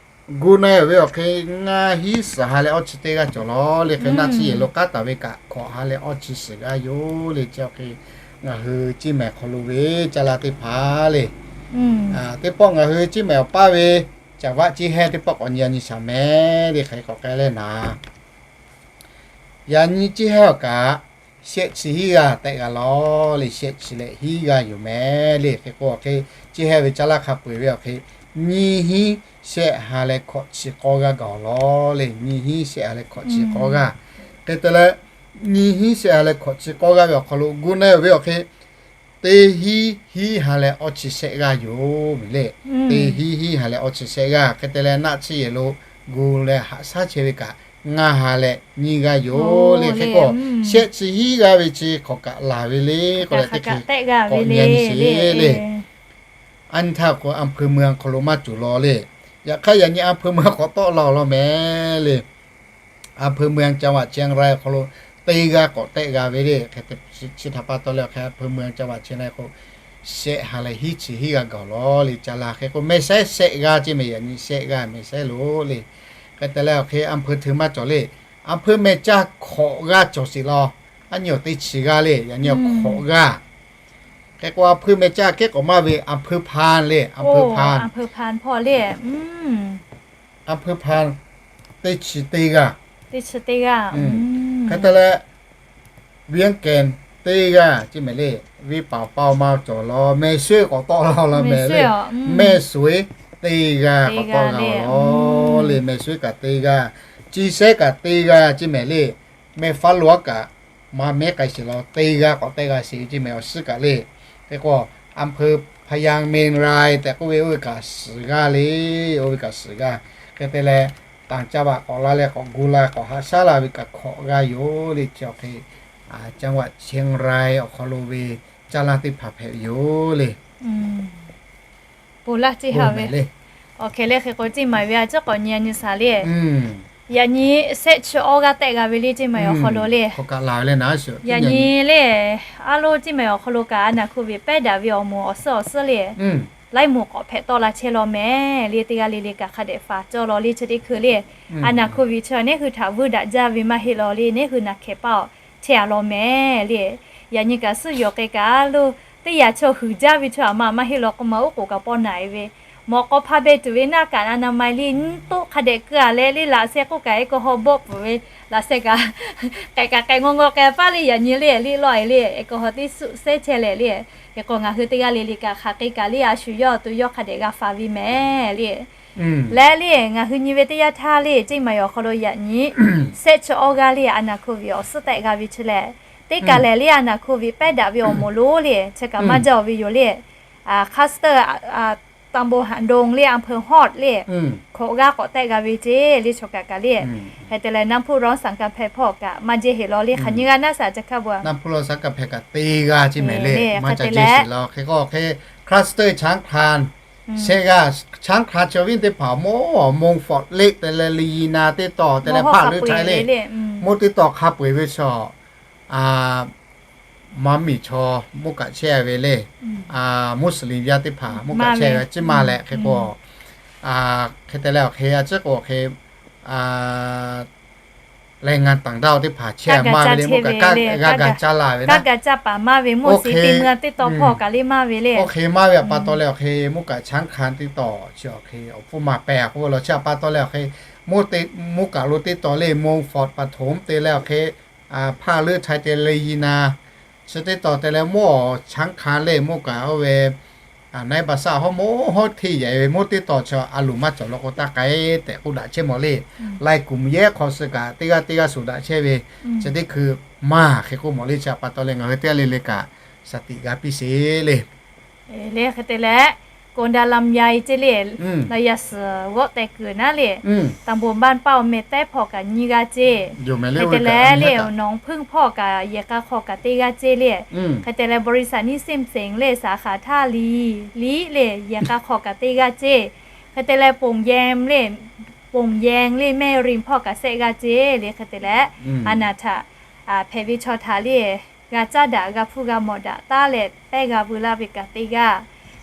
gu na-e ve awˬ hk'e, ngaˇ hinˉ suhˍ ha leh awˇ chi teˇ g'aˇ cawˬ law le. Hk'e naˆ tsuhˇ yehˬ lo k'aˉ taˍ ve kaꞈ hkawꞈ ha leh awˇ chi suhˍ g'aˇ yoˬ le. Chi awˬ hk'e ngaˬ hui Ciˇ mehˍ hk'aw lo ve caˇ la teˇ hpaˍ le. Teˇ pawˆ ngaˬ hui Ciˇ mehˍ awˬ paˇ ve Caˍ vaˆ ciˇ hehˇ teˇ pawˆ k'awꞈ nyi a nyi shaˍ mehˍ le. Hk'e k'awꞈ k'ai leh naˍ, yaꞈ nyi ciˇ hehˇ awˬ kaꞈ shehˆ chi hiˉ g'aˇ tehˆ g'a law le. Shehˆ chi leh hiˉ g'aˇ yoˬ mehˍ le. Hk'e k'o awˬ hk'e, ciˇ hehˇ ve caˇ laˇ hk'a peu-eˬ ve awˬ hk'e, nyiˇ hinˉ shehˆ ha leh hkawꞈ chi k'awˇ g'aˇ gaˬ awˬ law le. Nyiˇ hinˉ shehˆ ha leh hkawꞈ chi k'awˇ g'aˇ. Hk'e te leh, nyiˇ hinˉ shehˆ ha leh hkawꞈ chi k'awˇ g'aˇ ve awˬ hk'aw lo gu na-e ve awˬ hk'e, teˇ hinˉ hiˉ ha leh awˇ chi shehˆ g'aˇ yoˬ mehˍ le. Teˇ hinˉ hiˉ ha leh awˇ chi shehˆ g'aˇ. Hk'e te leh naˆ tsuhˇ yehˬ lo gu leh haꞈ shaˉ chehˇ ve kaꞈ, ngaˇ ha leh nyiˇ g'aˇ yoˬ le. Hk'e k'o, shehˆ chi hiˉ g'aˇ ve chi hk'awꞈ kaꞈ laˬ ve le k'o, teˇ hkui k'awꞈ nyi a nyi sheˍ le. A nyi htaˇ k'o, อำเภอเมือง hk'aw lo maˇ cawˬ law le. Yaꞈ hk'aˇ yaꞈ nyi อำเภอเมือง k'awꞈ tawˆ la awˬ lawn mehˍ le. อำเภอเมือง จังหวัดเชียงราย awˬ hk'aw lo teˇ g'aˇ k'awꞈ tehˆ g'a ve le. Hk'e te chi htaꞈ pa taw leh awˬ hk'e อำเภอเมือง จังหวัดเชียงราย k'o, shehˆ ha leh hiˉ chi hiˉ g'aˇ gaˬ law le. Caˇ la hk'e k'o, mehˆ sehˉ shehˆ g'aˇ ceˇ mehˍ, yaꞈ nyi shehˆ g'aˇ mehˍ sehˉ lo le. Hk'e te leh awˬ hk'e อำเภอ htaꞈ maˇ cawˬ le. อำเภอ mehˍ caˇ hkawꞈ g'aˇ cawˬ sheˍ law. A nyi awˬ teˇ chi g'aˇ le, yaꞈ nyi awˬ hkawꞈ g'aˇ. Hk'e k'o อำเภอ mehˍ caˇ kehˉ k'awꞈ maˇ ve อำเภอ พาน le, อำเภอ พาน. A hpeuˇ hpan teˇ chi teˇ g'aˇ. Hk'e te leh, เวียงแก่น teˇ g'aˇ ceˇ mehˍ le. Venˇ paoˍ paoˍ ma cawˬ law, แม่สวย k'awꞈ tawˆ la law mehˍ le. แม่สวย teˇ g'aˇ k'awꞈ tawˆ la law le. แม่สวย kaꞈ teˇ g'aˇ, Chi Sehˉ kaꞈ teˇ g'aˇ ceˇ mehˍ le. แม่ฟ้าหลวง kaꞈ maˇ mehˉ k'ai sheˍ law, teˇ g'aˇ k'awꞈ tehˆ g'a sheˍ ceˇ mehˍ awˬ suhˉ kaꞈ le. Hk'e k'o, อำเภอ พญาเมรุ tehꞈ k'oˆ ve oˇ ve kaꞈ suhˍ g'aˇ le. Oˇ ve kaꞈ suhˍ g'aˇ. Hk'e te leh, ต่างจังหวัด k'awꞈ la leh k'awꞈ gu la k'awꞈ haꞈ shaˉ la ve kaꞈ hkawꞈ g'aˇ yoˬ le. Chi awˬ hk'e, จังหวัดเชียงราย awˬ hk'aw lo ve caˇ laˇ teˇ hpaˍ hpehꞈ ve yoˬ le. Bon laˇ ceˇ ha ve le. Awˬ hk'e le hk'e k'o, ceˇ mehˍ ve a ciˉ k'awꞈ nyi a nyi shaˍ le. Yaꞈ nyi shehˆ chi awˇ g'aˇ tehˆ g'a ve le ceˇ mehˍ awˬ hk'aw lo le. Yaꞈ nyi le, a loˇ ceˇ mehˍ awˬ hk'aw lo kaꞈ a naˍ hk'oˆ ve pehˉ daꞈ ve awˬ moˍ awˬ suhˉ awˬ suhˉ le, laiˉ moˍ k'awꞈ hpehꞈ tawˆ la chehˇ law mehˍ le. Teˇ g'aˇ le le kaꞈ hk'a dehꞈ faˍ cawˇ law le. Chi teˇ hkui le, a naˍ hk'oˆ ve chi neˉ hui htaꞈ vuiˇ daꞈ jaˇ ve maˇ heˆ law le, neˉ hui naˬ hkehˍ paˇ awˬ chehˇ a law mehˍ le. Yaꞈ nyi kaꞈ suhˉ yoˬ k'ai kaꞈ a loˇ, teˇ yanˇ chaw huiˍ jaˇ ve chaw aˬ ma maˇ heˆ law k'o, ma uˉ k'oˍ kaꞈ pawˆ naˍ e ve, mawꞈ k'aw hpa beh tuˬ ve หน้ากากอนามัย le nyiˇ toˆ hk'a dehꞈ keu a leh le, laꞈ sheh k'oˆ kaꞈ ehˉ k'o haw bawˆ peuˬ ve, laꞈ sheh kaꞈ k'ehꞈ kaꞈ k'ehꞈ ngaw ngaw k'ai paˇ le. Yaꞈ nyi le, le lawˇ e le, ehˉ k'o haw teˇ suhˆ sehˉ chehˇ leh le. Hk'e k'o ngaˬ hui teˇ g'aˇ le le kaꞈ hk'aˬ hk'e kaꞈ le, a shu yawˇ awˬ to yawˇ hk'a dehꞈ g'a faˍ ve mehˍ le. Leh le, ngaˬ hui nyi ve teˇ yanˇ htaˇ le, ceˇ mehˍ awˬ hk'aw lo yaꞈ nyi shehˆ chi awˇ g'aˇ le, a naˍ hk'oˆ ve awˬ suhˉ tehˆ g'a ve chi leh, teˇ kaˬ lehˬ le, a naˍ hk'oˆ ve pehˉ daꞈ ve awˬ moˍ lo le, chi kaꞈ maˇ jaˇ ve yoˬ le. Cluster, ตำบลหางดง le, อำเภอฮอด le, hkawꞈ g'aˇ k'awꞈ tehˆ g'a ve ceˇ le, chaw kaꞈ kaꞈ le. Hk'e te leh น้ำพุร้อนสังกำแพง hpawˇ kaꞈ maˇ jehˇ heˆ law le. Hk'aˬ nyi g'a naˉ shaˍ ca hkaˇ bu a. น้ำพุร้อนสังกำแพง kaꞈ teˇ g'aˇ ceˇ mehˍ le, maˇ ca jehˇ sheˍ law. Hk'e k'o hk'e, cluster ช้างคลาน shehˆ g'aˇ, ช้างคลาน chaw viˉ teˇ hpaˍ mawˇ Mongfort เลก te leh ลีนา teˇ tawˬ te leh พระฤทัย le, mawˇ teˇ tawˬ hk'a peu-eˬ ve chaw, maˇ miˬ chaw mawˇ kaꞈ chehˇ ve le. Muslim yaˇ teˇ hpaˍ mawˇ kaꞈ chehˇ ve ceˇ maˇ leh hk'e k'o, hk'e te leh awˬ hk'e a ciˉ k'o awˬ hk'e แรงงานต่างด้าว teˇ hpaˍ chehˇ maˇ ve le, mawˇ kaꞈ g'a ga caˇ la ve, g'a ga caˇ paˍ maˇ ve, mawˇ shiˍ te meuˇ teˇ tawˬ hpawˇ kaꞈ le maˇ ve le. Awˬ hk'e maˇ ve pa taw leh awˬ hk'e mawˇ kaꞈ ช้างคลาน teˇ tawˬ chi awˬ hk'e awˬ pfuhˇ maˬ pehˍ k'oˆ ve law. Chi pa taw leh awˬ hk'e mawˇ kaꞈ lo teˇ tawˬ le, Mongfort, ปทุม te leh awˬ hk'e พระฤทัย te leh ลีนา chi teˇ tawˬ te leh mawˇ ช้างคลาน le, mawˇ kaꞈ oˇ ve ในภาษา hawˉ mawˇ hawˉ hteˇ yaꞈ ve mawˇ teˇ tawˬ chi a loˍ maˇ cawˬ law k'o taˇ k'ai tehꞈ k'oˆ daꞈ chehˇ mawˬ le. Lai kum yehˉ hk'aw suh kaꞈ teˇ g'aˇ teˇ g'aˇ shuˍ daꞈ chehˇ ve, chi teˇ hkui maˇ hk'e k'oˆ mawˬ le. Chi pa taw leh ngaˬ hui teˇ g'aˇ le le kaꞈ shaˍ tiꞈ g'a piˇ sheˍ le. Le hk'e te leh, K'oˍ daꞈ lam ya e ceˇ le. Nawˬ yaꞈ suhˍ g'awˆ tehꞈ kuiˬ naˉ le, ตำบลบ้านเป้า meh tehˉ hpawˇ kaꞈ nyiˇ g'aˇ ceˇ. Hk'e te leh le, หนองผึ้ง hpawˇ kaꞈ yehˬ k'a hk'aw kaꞈ teˇ g'aˇ ceˇ le. Hk'e te leh บริษัทนี้เสี่ยงเสียง le สาขาท่าลี liꞈ le yehˬ k'a hk'aw kaꞈ teˇ g'aˇ ceˇ. Hk'e te leh โป่งแยง le, โป่งแยง le แม่ริม hpawˇ kaꞈ shehˆ g'aˇ ceˇ le. Hk'e te leh a naˬ htaꞈ hpehꞈ ve chaw htaꞈ le g'a caˇ daꞈ g'a hpuˇ g'a mawˬ daꞈ taˉ leh pehˇ g'a veu laˇ ve kaꞈ teˇ g'aˇ.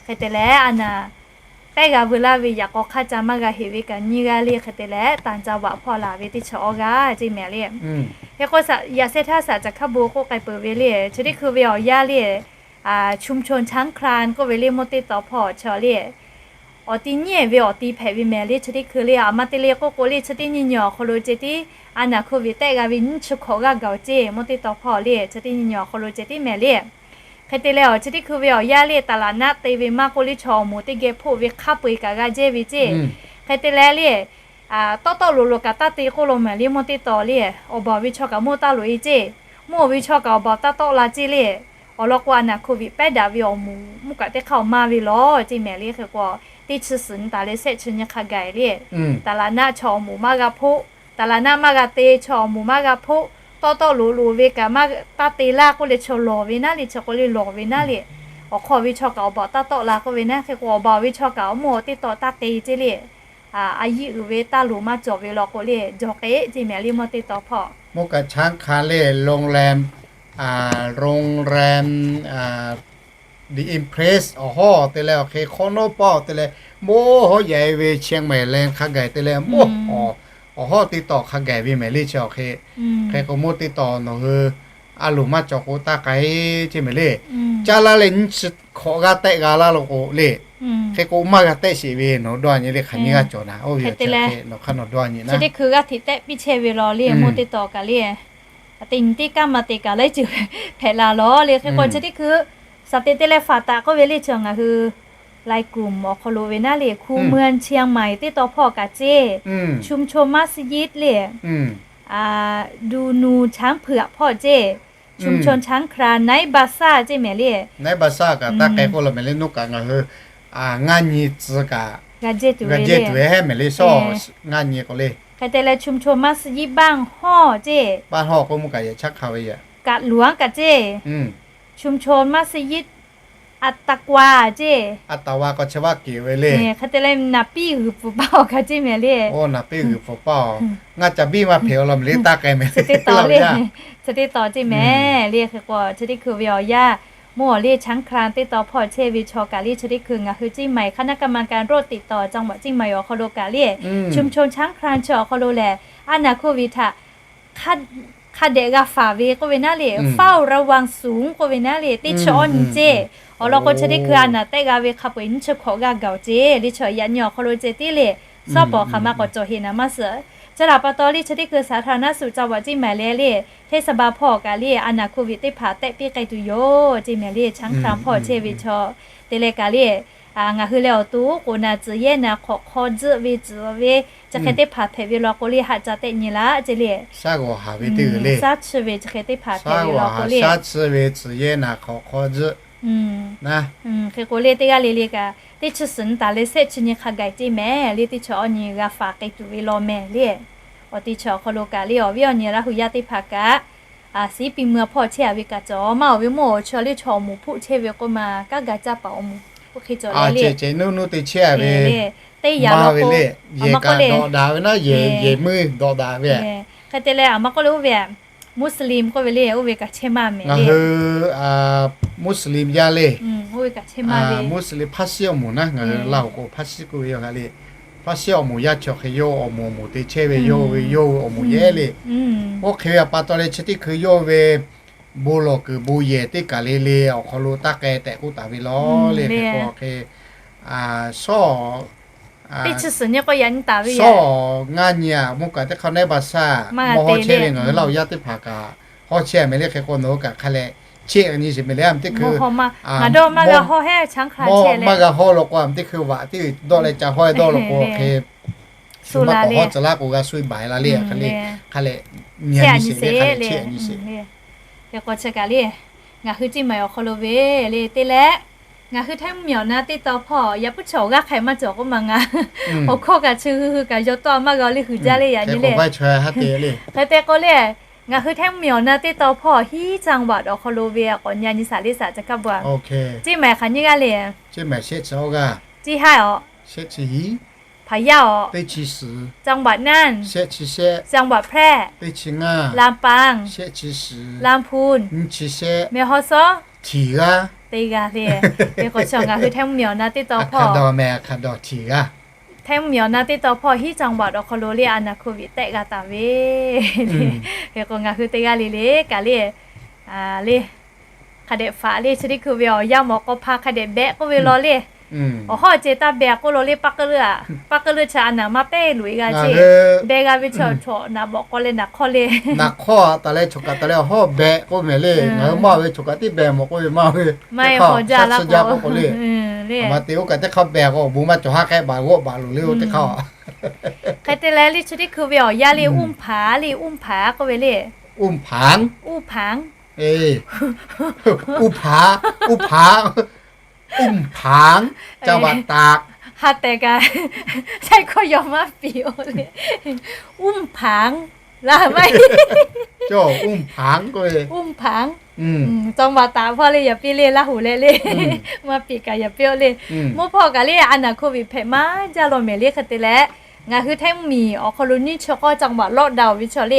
Hk'e te leh a naˬ pehˇ g'a veu laˇ ve yaꞈ k'aw hk'aˇ ca maˇ g'a heꞈ ve kaꞈ nyiˇ g'aˇ le. Hk'e te leh ต่างจังหวัด hpawˇ laˬ ve teˇ chi awˇ g'aˇ ceˇ mehˍ le. Hk'e k'o yaꞈ sheh htaˇ saˍ caˬ hkaˇ bon k'oˆ k'ai peuˬ ve le, chi teˇ hkui ve awˬ yanˇ le, ชุมชนช้างคลาน k'oˆ ve le mawˇ teˇ taw hpawˇ chi le awˬ ti nyiˉ ve awˬ ti hpehꞈ ve mehˍ le. Chi teˇ hkui le a ma te le k'oˆ k'o le, chi teˇ nyi nyi awˬ hk'aw lo ceh tiˉ a naˬ โควิด tehˆ g'a ve nyiˇ chi hkawꞈ g'aˇ gaˬ-oˬ ceˇ. Mawˇ teˇ taw hpawˇ le chi teˇ nyi nyi awˬ hk'aw lo ceh tiˉ mehˍ le. Hk'e te leh awˬ chi teˇ hkui ve awˬ yanˇ le ตลาดนัด te ve maˇ k'oˆ le chaw awˬ moˍ teˇ geh hpoˆ ve hk'a peu-eˬ kaꞈ g'a jehˇ ve ceˇ. Hk'e te leh le tawˆ tawˆ loꞈ loꞈ kaꞈ taˇ te k'oˆ lo mehˍ le mawˇ teˇ taw le, awˬ baˬ ve chaw kaꞈ mawˇ taˇ loꞈ e ceˇ. Mawˇ ve chaw kaꞈ awˬ baˬ taˇ tawˆ la ceˇ le. Awˬ lawn k'o a naˬ โควิด pehˉ daꞈ ve awˬ moˍ mvuhˇ kaꞈ teˇ hk'aˇ awˬ maˇ ve lawˬ ceˇ mehˍ le. Hk'e k'o teˇ chi suhˍ nyi taˍ leh shehˆ chi nyi hk'a gaˬ le ตลาดนัด chaw awˬ moˍ maˇ g'a hpoˆ, ตลาดนัด maˇ g'a te, chaw awˬ moˍ maˇ g'a hpoˆ, tawˆ tawˆ loꞈ loꞈ ve kaꞈ maˇ taˇ te laˇ k'oˆ leh chaw lawˬ ve naˉ le, chi k'oˆ le lawˬ ve naˉ le, awˬ hk'aw ve chaw kaꞈ awˬ baˬ taˇ tawˆ la k'oˆ ve naˉ. Hk'e k'o awˬ baˬ ve chaw kaꞈ awˬ moˍ awˬ teˇ taw taˇ te ceˇ le. A yiˇ uiˍ ve taˇ loˍ maˇ cawˬ ve law k'o le jawˬ k'e ceˇ mehˍ le mawˇ teˇ taw hpawˇ. Mawˇ kaꞈ ช้างคลาน le โรงแรม โรงแรม The Empress awˬ hawˉ te leh awˬ hk'e hk'awꞈ nawˉ paˇ te leh mawˇ hawˉ yaꞈ e ve เชียงใหม่แลนด์ hk'a gaˬ te leh mawˇ awˬ hawˉ teˇ taw hk'a gaˬ ve mehˍ le chi awˬ hk'e. Hk'e k'o mawˇ teˇ taw nawˬ hui a loˍ maˇ cawˬ k'o taˇ k'ai ceˇ mehˍ le. Caˇ laˇ leh nyiˇ chi hkawꞈ g'aˇ tehˆ g'a laˇ lo k'o le. Hk'e k'o maˇ g'a tehˆ sheˍ ve nawˬ dawˇ nyi le hk'aˬ nyiˇ g'aˇ cawˬ naˍ oˇ ve awˬ chi hk'e nawˬ hk'aˇ nawˬ dawˇ nyi naˉ. Chi teˇ hkui g'aˇ hteꞈ tehˆ piˇ chehˇ ve law le mawˇ teˇ taw kaꞈ le. Teˇ nyi teˇ kaˉ maˇ te kaꞈ laiˉ ceuˬ hpehꞈ la law le. Hk'e k'o chi teˇ hkui saˍ te te leh faˍ taˍ k'oˆ ve le chi ngaˬ hui ไลน์กลุ่ม awˬ hk'aw lo ve naˉ le คูเมืองเชียงใหม่ teˇ taw hpawˇ kaꞈ ceˇ, ชุมชนมัสยิด le, ดูนูช้างเผือก hpawˇ ceˇ, ชุมชนช้างคลาน ไนท์บาซ่า ceˇ mehˍ le. Naiˉ ba saˇ kaꞈ taˇ k'ai k'oˆ la mehˍ le. Nawˬ kaꞈ ngaˬ hui ngaˇ nyi tcuh kaꞈ g'a jehˇ tuˬ ve heˉ mehˍ le. Sawˉ ngaˇ nyi k'o le. Hk'e te leh ชุมชนมัสยิด บ้านฮ่อ ceˇ, บ้านฮ่อ k'oˆ mawˇ kaꞈ yehˬ chaˇ hk'a ve yoˬ. กาดหลวง kaꞈ ceˇ, ชุมชนมัสยิด อัตตะวา ceˇ, อัตตะวา k'o chi vaˇ keꞈ ve le. Hk'e te leh naˍ piˇ g'uiˬ pfuhˍ paˇ awˬ kaꞈ ceˇ mehˍ le. Naˍ piˇ g'uiˬ pfuhˍ paˇ awˬ ngaˇ ca biˇ maˇ hpehꞈ awˬ lawn mehˍ le taˇ k'ai mehˍ le. Chi teˇ taw ceˇ mehˍ le. Hk'e k'o chi teˇ hkui ve awˬ yanˇ mawˇ awˬ le ช้างคลาน teˇ taw hpawˇ chehˇ ve chaw kaꞈ le chi teˇ hkui ngaˬ hui Ciˇ Maiˍ คณะกรรมการโรคติดต่อจังหวัดเชียงใหม่ awˬ hk'aw lo kaꞈ le ชุมชนช้างคลาน chi awˬ hk'aw lo lehˬ a naˍ โควิด htaꞈ hk'a dehꞈ g'a faˍ ve k'oˆ ve naˉ le, เฝ้าระวังสูง k'oˆ ve naˉ le teˇ chi awˇ nyi ceˇ. Awˬ lawn k'o chi teˇ hkui a naˍ tehˆ g'a ve hk'a peu-eˬ nyiˇ chi hkawꞈ g'aˇ gaˬ-oˬ ceˇ. Le chi yaꞈ nyi awˬ hk'aw lo ceh tiˉ le, sawˉ pawˍ hk'aˬ ma k'awꞈ cawˬ heˍ naˍ maˇ suhˍ. Chi htaꞈ pa taw le chi teˇ hkui สาธารณสุขจังหวัดเชียงใหม่ le le เทศบาล hpawˇ kaꞈ le a naˍ โควิด teˇ hpaˍ tehˆ piˇ k'ai tuˬ yoˬ ceˇ mehˍ le. ช้างคลาน hpawˇ chehˇ ve chaw te leh kaꞈ le ngaˬ hui leh awˬ to k'oˍ naˍ tcuhˍ yehˇ naˍ hk'awꞈ hk'aw tzuhˆ ve tcuhˍ ve chi hk'e teˇ hpaˍ hpehꞈ ve law k'o le haꞈ ca tehˆ nyi laˇ ceˇ le. Shaˉ g'awˬ haˍ ve teˇ g'uiˬ le, shaˉ chi ve chi hk'e teˇ hpaˍ hpehꞈ ve law k'o le, shaˉ chi ve tcuhˍ yehˇ naˍ hk'awꞈ hk'aw tzuhˆ naˉ. Hk'e k'o le teˇ g'aˇ le le kaꞈ teˇ chi suhˍ nyi taˍ leh shehˆ chi nyi hk'a gaˬ ceˇ mehˍ le. Teˇ chi awˇ nyi g'a faˍ k'ai tuˬ ve law mehˍ le. Awˬ te chi awˬ hk'aw lo kaꞈ le awˬ viˉ awˬ nyi Laˇ hu yaˇ teˇ hpaˍ kaꞈ ศรีปีเมือง hpawˇ chehˇ a ve kaꞈ cawˬ maˇ awˬ ve mawˇ awˬ chi le chaw awˬ moˍ hpoˆ chehˇ ve k'oˆ ma kanˉ ga caˇ paˍ awˬ moˍ k'oˆ hk'e cawˬ le le. Nuˇ nuˇ te chehˇ a ve teˇ yanˇ ve le, yehˬ kaꞈ dawꞈ daꞈ ve naˉ, yehˬ muˇ dawꞈ daꞈ ve. Hk'e te leh a ma k'oˆ le oˇ ve Muslim k'oˆ ve le oˇ ve kaꞈ chehˇ maˇ mehˍ le. Muslim yaˇ le, Muslim hpaˇ shiˉ awˬ moˍ naˉ, ngaˬ hui Laˇ hu k'o hpaˇ shiˉ k'oˆ ve yoˬ. Hpaˇ shiˉ awˬ moˍ yaˇ chi hk'e yawˇ awˬ moˍ awˬ moˍ te chehˇ ve, yawˇ ve yawˇ ve awˬ moˍ yehˉ le. Oˇ hk'e ve pa taw leh chi teˇ hkui yawˇ ve bon lawˬ kuiˬ bon yehˬ teˇ kaˬ le le awˬ hk'aw lo taˇ k'ai tehꞈ k'oˆ taˍ ve law le. Hk'e k'o hk'e shawˉ teˇ chi suhˍ nyi k'o yaꞈ nyi taˍ ve shawˉ ngaˇ nyi a mawˇ kaꞈ teˇ hk'aˇ nehˉ ba shaˇ mawˇ hawˉ chehˇ ve ngaˬ hui Laˇ hu yaˇ teˇ hpaˍ kaꞈ hawˉ chehˇ a mehˍ le. Hk'e k'o nawˬ hui kaꞈ hk'a leh chehˇ nyi sheˍ mehˍ le. A teˇ hkui maˇ g'a hawˇ law k'o a teˇ hkui vaꞈ teˇ dawˇ leh ca hawˉ dawˇ law k'o hk'e shu maˇ k'awꞈ hawˉ tcuh laˇ k'o g'a shu baˬ la le. Hk'a leh nyi nyi sheˍ le, hk'a leh chehˇ nyi sheˍ. Hk'e k'o chi kaꞈ le ngaˬ hui Ciˇ Maiˍ awˬ hk'aw lo ve le teˇ leh Ngaˬ hui htaiˇ mvuhˇmiˬ awˬ na teˇ taw hpawˇ yaꞈ puiˉ chaw awˬ g'aˇ hk'ai maˇ cawˬ k'oˆ ma ngaˬ. Awˬ hkawˇ kaꞈ chi hui hui kaꞈ yaw tawˆ a maˇ g'a le, huiˍ jaˇ le yaꞈ nyi le. Hk'e te k'o le, ngaˬ hui htaiˇ mvuhˇmiˬ awˬ na teˇ taw hpawˇ hiˉ จังหวัด awˬ hk'aw lo ve k'awꞈ nyi nyi shaˍ le shaˍ ca hkaˇ bu a. Ceˇ mehˍ hk'aˬ nyiˇ g'aˇ le. Ceˇ haiˉ awˬ, Hpaˍ yaˇ awˬ, จังหวัดน่าน, จังหวัดแพร่, ลำปาง, ลำพูน, แม่ฮ่องสอน, teˇ g'aˇ le. Hk'e k'o chaw ngaˬ hui htaiˇ mvuhˇmiˬ awˬ na teˇ taw hpawˇ, htaiˇ mvuhˇmiˬ awˬ na teˇ taw hpawˇ hiˉ จังหวัด awˬ hk'aw lo le a naˍ hkoˍviˆ tehˆ g'a taˍ ve. Hk'e k'o ngaˬ hui teˇ g'aˇ le le kaꞈ le, le hk'a dehꞈ faꞈ le chi teˇ hkui ve awˬ yanˇ mawˬ k'aw hpa hk'a dehꞈ behꞈ k'oˆ ve law le. Awˬ hawˉ ceh taˇ behꞈ k'oˆ law le, paˇ k'euˆ leuˆ a, paˇ k'euˆ leuˆ chi a naˍ maˇ pehnˇ loꞈ e g'a ceˇ. Behꞈ g'a ve chaw chaw naˍ bawꞈ k'aw leh naˍ hk'awˇ le. Naˍ hk'awˇ taˍ leh chaw kaꞈ taˍ leh awˬ hawˉ behꞈ k'oˆ mehˍ le. Ngaˬ hui maˇ ve chaw kaꞈ tiˉ behꞈ mawˬ k'oˆ ve maˇ ve. Maˇ e k'awꞈ jaˇ laˇ k'o le. Aˬ ma te oˇ kaꞈ teˇ hk'aˇ behꞈ k'o awˬ bon maˇ cawˬ haˉ k'ehˆ baˬ g'awˆ baˬ loˬ le oˇ teˇ hk'aˇ. Hk'e te leh le chi teˇ hkui ve awˬ yanˇ le, อุ้มผาง le, อุ้มผา k'oˆ ve le. อุ้มผาง, อุ้มผาง, จังหวัดตาก. Ha tehꞈ kaꞈ, shaiˉ hkawˇ yaw maˇ piˍ oˬ le. อุ้มผาง laˇ maˇ e. อุ้มผาง k'oˆ ve, อุ้มผาง. จังหวัดตาก hpawˇ le yaꞈ piˇ le Laˇ huˍ leh le. Maˇ piˍ kaꞈ yaꞈ piˇ oˬ le. Mvuhˇ hpawˇ kaꞈ le a naˍ hkoˍviˆ hpehꞈ maˇ jaˇ law mehˍ le. Hk'e te leh ngaˬ hui htaiˇ mvuhˇmiˬ awˬ hk'aw lo nyiˇ chi k'awˇ จังหวัด lockdown ve chaw le,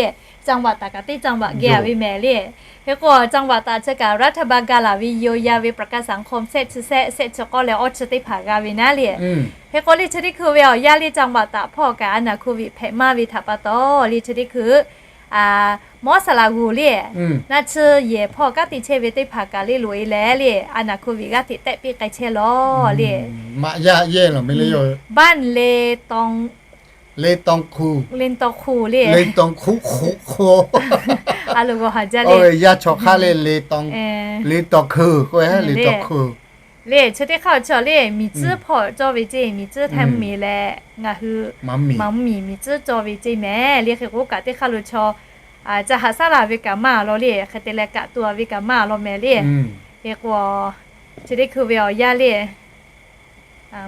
จังหวัด taˍ kaꞈ teˇ จังหวัด geh a ve mehˍ le. Hk'e k'o จังหวัด taˍ chi kaꞈ รัฐบาล ga laˬ ve yoˬ yaˇ ve ประกันสังคม shehˆ chi shehˆ, shehˆ chi k'awˇ leh awˇ chi teˇ hpaˍ g'a ve naˉ le. Hk'e k'o le chi teˇ hkui ve awˬ yanˇ le จังหวัด taˍ hpawˇ kaꞈ a naˍ hkoˍviˆ hpehꞈ maˇ ve htaꞈ pa taw le chi teˇ hkui mawˉ saˍ laꞈ g'uˬ le, naˆ tsuhˇ yehˬ hpawˇ kanˉ te chehˇ ve teˇ hpaˍ kaꞈ le loꞈ e leh le, a naˍ hkoˍviˆ g'aˇ hteꞈ tehˆ piˇ k'ai chehˇ law le. บ้านเลตอง เลตองคู เลตองคู le. เลตองคู คู คู A lo g'aw haˍ jaˇ le. Oˇ ve yaˇ chaw hk'aˇ le, เลตองคู k'oˆ ve, เลตองคู le. Chi teˇ hk'aˇ chaw le miˬ tcuhˉ hpawˇ cawˇ ve ceˇ, miˬ tcuhˉ htaiˇ mvuhˇmiˬ leh ngaˬ hui maˍ mvuhˇmiˬ miˬ tcuhˉ cawˇ ve ceˇ mehˍ le. Hk'e k'o kaꞈ teˇ hk'aˇ lo chaw ca haꞈ shaˉ laˬ ve kaꞈ maˇ law le. Hk'e te leh kaꞈ to a ve kaꞈ maˇ law mehˍ le. Hk'e k'o chi teˇ hkui ve awˬ yanˇ le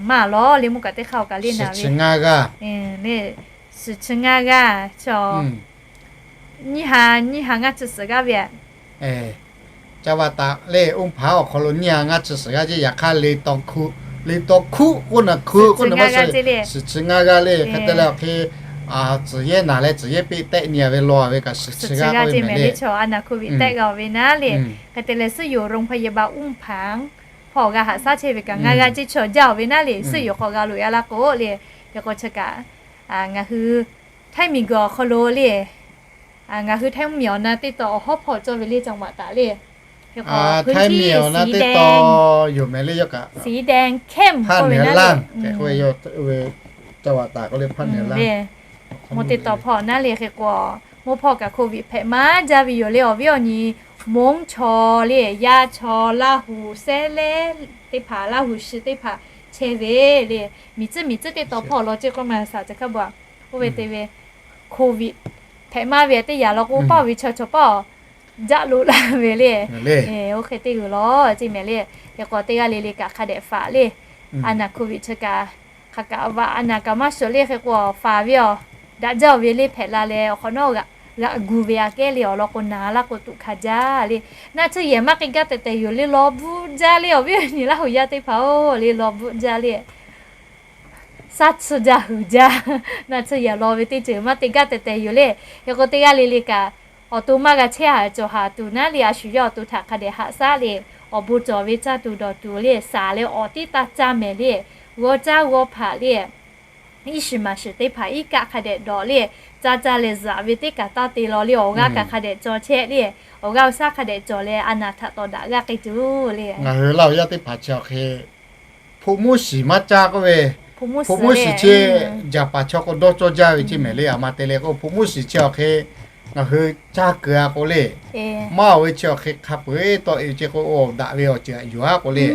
maˇ law le, mvuhˇ kaꞈ teˇ hk'aˇ awˬ kaꞈ le naˍ ve, le, suhˍ chi ngaˇ g'aˇ chaw, nyiˇ ha, nyiˇ ha ngaˇ chi suhˍ g'aˇ ve a. จังหวัดตาก le, อุ้มผาง awˬ hk'aw lo nyiˇ ha ngaˇ chi suhˍ g'aˇ ceˇ. Yaꞈ hk'aˇ เลตองคู k'oˆ naˬ, คู k'oˆ naˬ maˇ suhˍ, suhˍ chi ngaˇ g'aˇ le. Hk'e te leh awˬ hk'e tcuhˍ yehˇ naˬ leh tcuhˍ yehˇ peˆ tehˆ nyi a ve law ve kaꞈ suhˍ chi g'aˇ k'oˆ ve mehˍ le. Chaw a naˍ hkoˍviˆ tehˆ g'a ve naˉ le. Hk'e te leh suhˉ yoˬ โรงพยาบาล อุ้มผาง hpawˇ g'a haꞈ shaˉ chehˇ ve kaꞈ ngaˇ g'aˇ ceˇ chaw jaˇ oˬ ve naˉ le. Suhˉ yoˬ k'awꞈ g'a loꞈ e a laˇ k'o le. Hk'e k'o chi kaꞈ ngaˬ hui htaiˇ miˬ guiˬ awˬ hk'aw lo le, ngaˬ hui htaiˇ mvuhˇmiˬ awˬ na teˇ taw awˬ hawˉ hpawˇ cawˇ ve le จังหวัดตาก le. Hk'e k'o พื้นที่สีแดง yoˬ mehˍ le, yawˇ kaꞈ สีแดงเข้ม k'oˆ ve naˉ le. จังหวัดตาก k'oˆ le, พระเหนือล่าง mvuhˇ teˇ taw hpawˇ naˉ le. Hk'e k'o mvuhˇ hpawˇ kaꞈ hkoˍviˆ hpehꞈ maˇ jaˇ ve yoˬ le. Awˬ viˉ awˬ nyi Monˉ chaw le, yaˇ chaw, Laˇ huˍ, Sehˉ lehˉ teˇ hpaˍ, Laˇ huˍ shi teˇ hpaˍ chehˇ ve le. Miˬ tcuhˉ miˬ tcuhˉ teˇ taw hpawˇ law ceˇ k'oˆ ma shaˍ ca hkaˇ bu a. Oˇ ve te ve hkoˍviˆ hpehꞈ maˇ ve teˇ yanˇ law k'o paˇ ve chaw chaw paˇ jaˆ lo laˇ ve le. Oˇ hk'e teˇ g'uiˬ law ceˇ mehˍ le. Hk'e k'o teˇ g'aˇ le le kaꞈ hk'a dehꞈ faꞈ le. A naˍ hkoˍviˆ chi kaꞈ hk'aˬ kaꞈ vaꞈ a naˍ kaꞈ maˇ shawˍ le. Hk'e k'o faˍ ve awˬ daꞈ jaˇ oˬ ve le hpehꞈ la leh awˬ hk'awꞈ nawˉ g'aꞈ gu ve aꞈ kehˉ le awˬ lawn k'o naˍ laˇ k'o tuꞈ hkanˍ jaˇ le. Naˆ tsuhˇ yehˬ maˇ k'ai gaˇ tehˬ tehˬ yoˬ le, law bvuhˆ jaˇ le. Awˬ viˉ awˬ nyi Laˇ huˍ yaˇ teˇ hpaˍ-oˬ le, law bvuhˆ jaˇ le. Shaˉ tsuhˇ jaˇ huiˍ jaˇ. Naˆ tsuhˇ yehˬ law ve teˇ ceuˬ maˇ te gaˇ tehˬ tehˬ yoˬ le. Hk'e k'o teˇ g'aˇ le le kaꞈ awˬ to maˇ g'a chehˇ haˍ cawˬ haˍ tuˬ naˉ le, a shu yawˇ awˬ to htaꞈ hk'a dehꞈ haꞈ shaˉ le. Awˬ bon cawˬ ve caˇ tuˬ dawˬ tuˬ le, shaˍ leh awˬ tiˉ taˇ caˇ mehˍ le. G'aw caˇ g'aw hpaꞈ le, iˉ shiˍ maˍ shiˍ teˇ hpaˍ iˉ kaˆ hk'a dehꞈ dawˬ le. Caˇ caˇ leh zaꞈ ve teˇ kaꞈ taˇ te law le. Awˬ g'aˇ kaꞈ hk'a dehꞈ cawˬ chehˇ le. Awˬ g'aˇ awˬ shaˉ hk'a dehꞈ cawˬ leh a naˍ htaꞈ tawˍ daꞈ g'aˇ k'ai tuˬ le. Ngaˬ hui Laˇ huˍ yaˇ teˇ hpaˍ chi awˬ hk'e ภูมิศรี maˇ caˇ k'oˆ ve, ภูมิศรี chi jaˍ paˍ chaw k'o dawˇ cawˇ jaˇ ve ceˇ mehˍ le. A ma te leh k'o ภูมิศรี chi awˬ hk'e ngaˬ hui caˇ keu a k'o le, maˇ oˬ ve chi awˬ hk'e hk'a peu-eˬ tawˆ e ceˇ k'o, daꞈ ve awˬ ceuˬ aꞈ yuˬ a k'o le,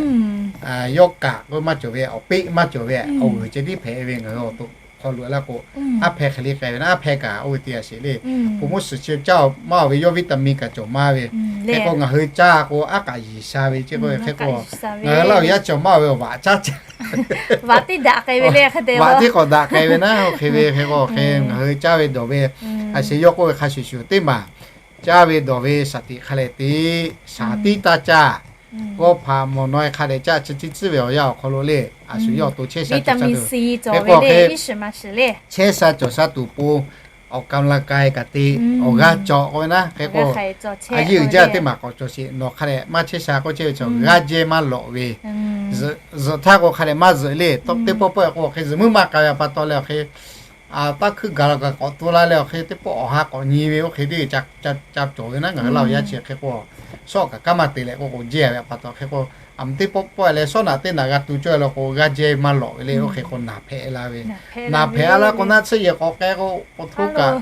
yawˇ kaꞈ k'oˆ maˇ cawˬ ve, awˬ peˆ maˇ cawˬ ve, awˬ g'uiˬ ceh tiˉ hpehꞈ ve ngaˬ hui awˬ to hk'aw lo la k'o, aˉ hpehˇ hk'e le k'ai ve naˉ, aˉ hpehˇ kaꞈ oˇ ve teˇ yanˇ sheˍ le. Poˬ moˇ suhˍ chi caˇ maˇ ve yawˇ vitamin kaꞈ cawˬ maˇ ve. Hk'e k'o ngaˬ hui caˇ k'o aˉ k'aꞈ yiˍ sha ve ce k'o, hk'e k'o ngaˬ hui Laˇ huˍ yaˇ cawˬ maˇ ve vaꞈ caˇ caˇ, vaꞈ teˇ k'awꞈ daꞈ k'ai ve naˉ, oˇ hk'e ve hk'e k'o hk'e ngaˬ hui caˇ ve dawˬ ve, a sheˍ yawˇ k'oˆ ve hk'a shuˍ shuˍ teˇ maˬ caˇ ve dawˬ ve shaˍ tiꞈ hk'a leh te, shaˍ tiˉ taˇ caˇ. G'awˇ hpaꞈ mawˬ naweh hk'a dehꞈ caˇ, chi tiˉ tcuhˉ ve awˬ yanˇ awˬ hk'aw lo le, a shu yawˇ awˬ to chehˇ sha cawˬ sha tuˬ. Hk'e k'o hk'e chehˇ sha cawˬ sha tuˬ po, awˬ กำลังกาย kaꞈ te, awˬ g'aˇ cawˬ k'oˆ ve naˉ. Hk'e k'o a yeˇ uiˍ jaˇ teˇ maˬ k'awꞈ cawˬ sheˍ, nawˬ hk'a dehꞈ maˇ chehˇ sha k'oˆ chehˇ ve chaw g'aˇ jehˇ maˇ lawꞈ ve, zuhꞈ htaˇ k'o hk'a dehꞈ maˇ zuhꞈ le. Teˇ pawˆ pawˆ k'o hk'e zuhꞈ muiˉ maˇ k'ai ve pa taw leh awˬ hk'e taˇ hkuiˇ gaˬ la kaꞈ k'awꞈ to la leh awˬ hk'e teˇ pawˆ awˬ ha k'awꞈ nyi ve oˇ hk'e teˇ ca cawˬ ve naˉ. Ngaˬ hui Laˇ huˍ yaˇ chi hk'e k'o shawˉ kaꞈ kanˉ maˇ te leh k'o k'o jehˇ ve pa taw hk'e k'o, a teˇ pawˆ pawˆ leh shawˉ naꞈ teˇ naꞈ g'a tu cawˇ leh k'o g'aˇ jehˇ maˇ lawꞈ ve le. Oˇ hk'e k'o naˬ hpehꞈ la ve, naˬ hpehꞈ la k'o naˆ tsuhˇ yehˬ k'awꞈ k'ai k'o, k'o htoˇ kaꞈ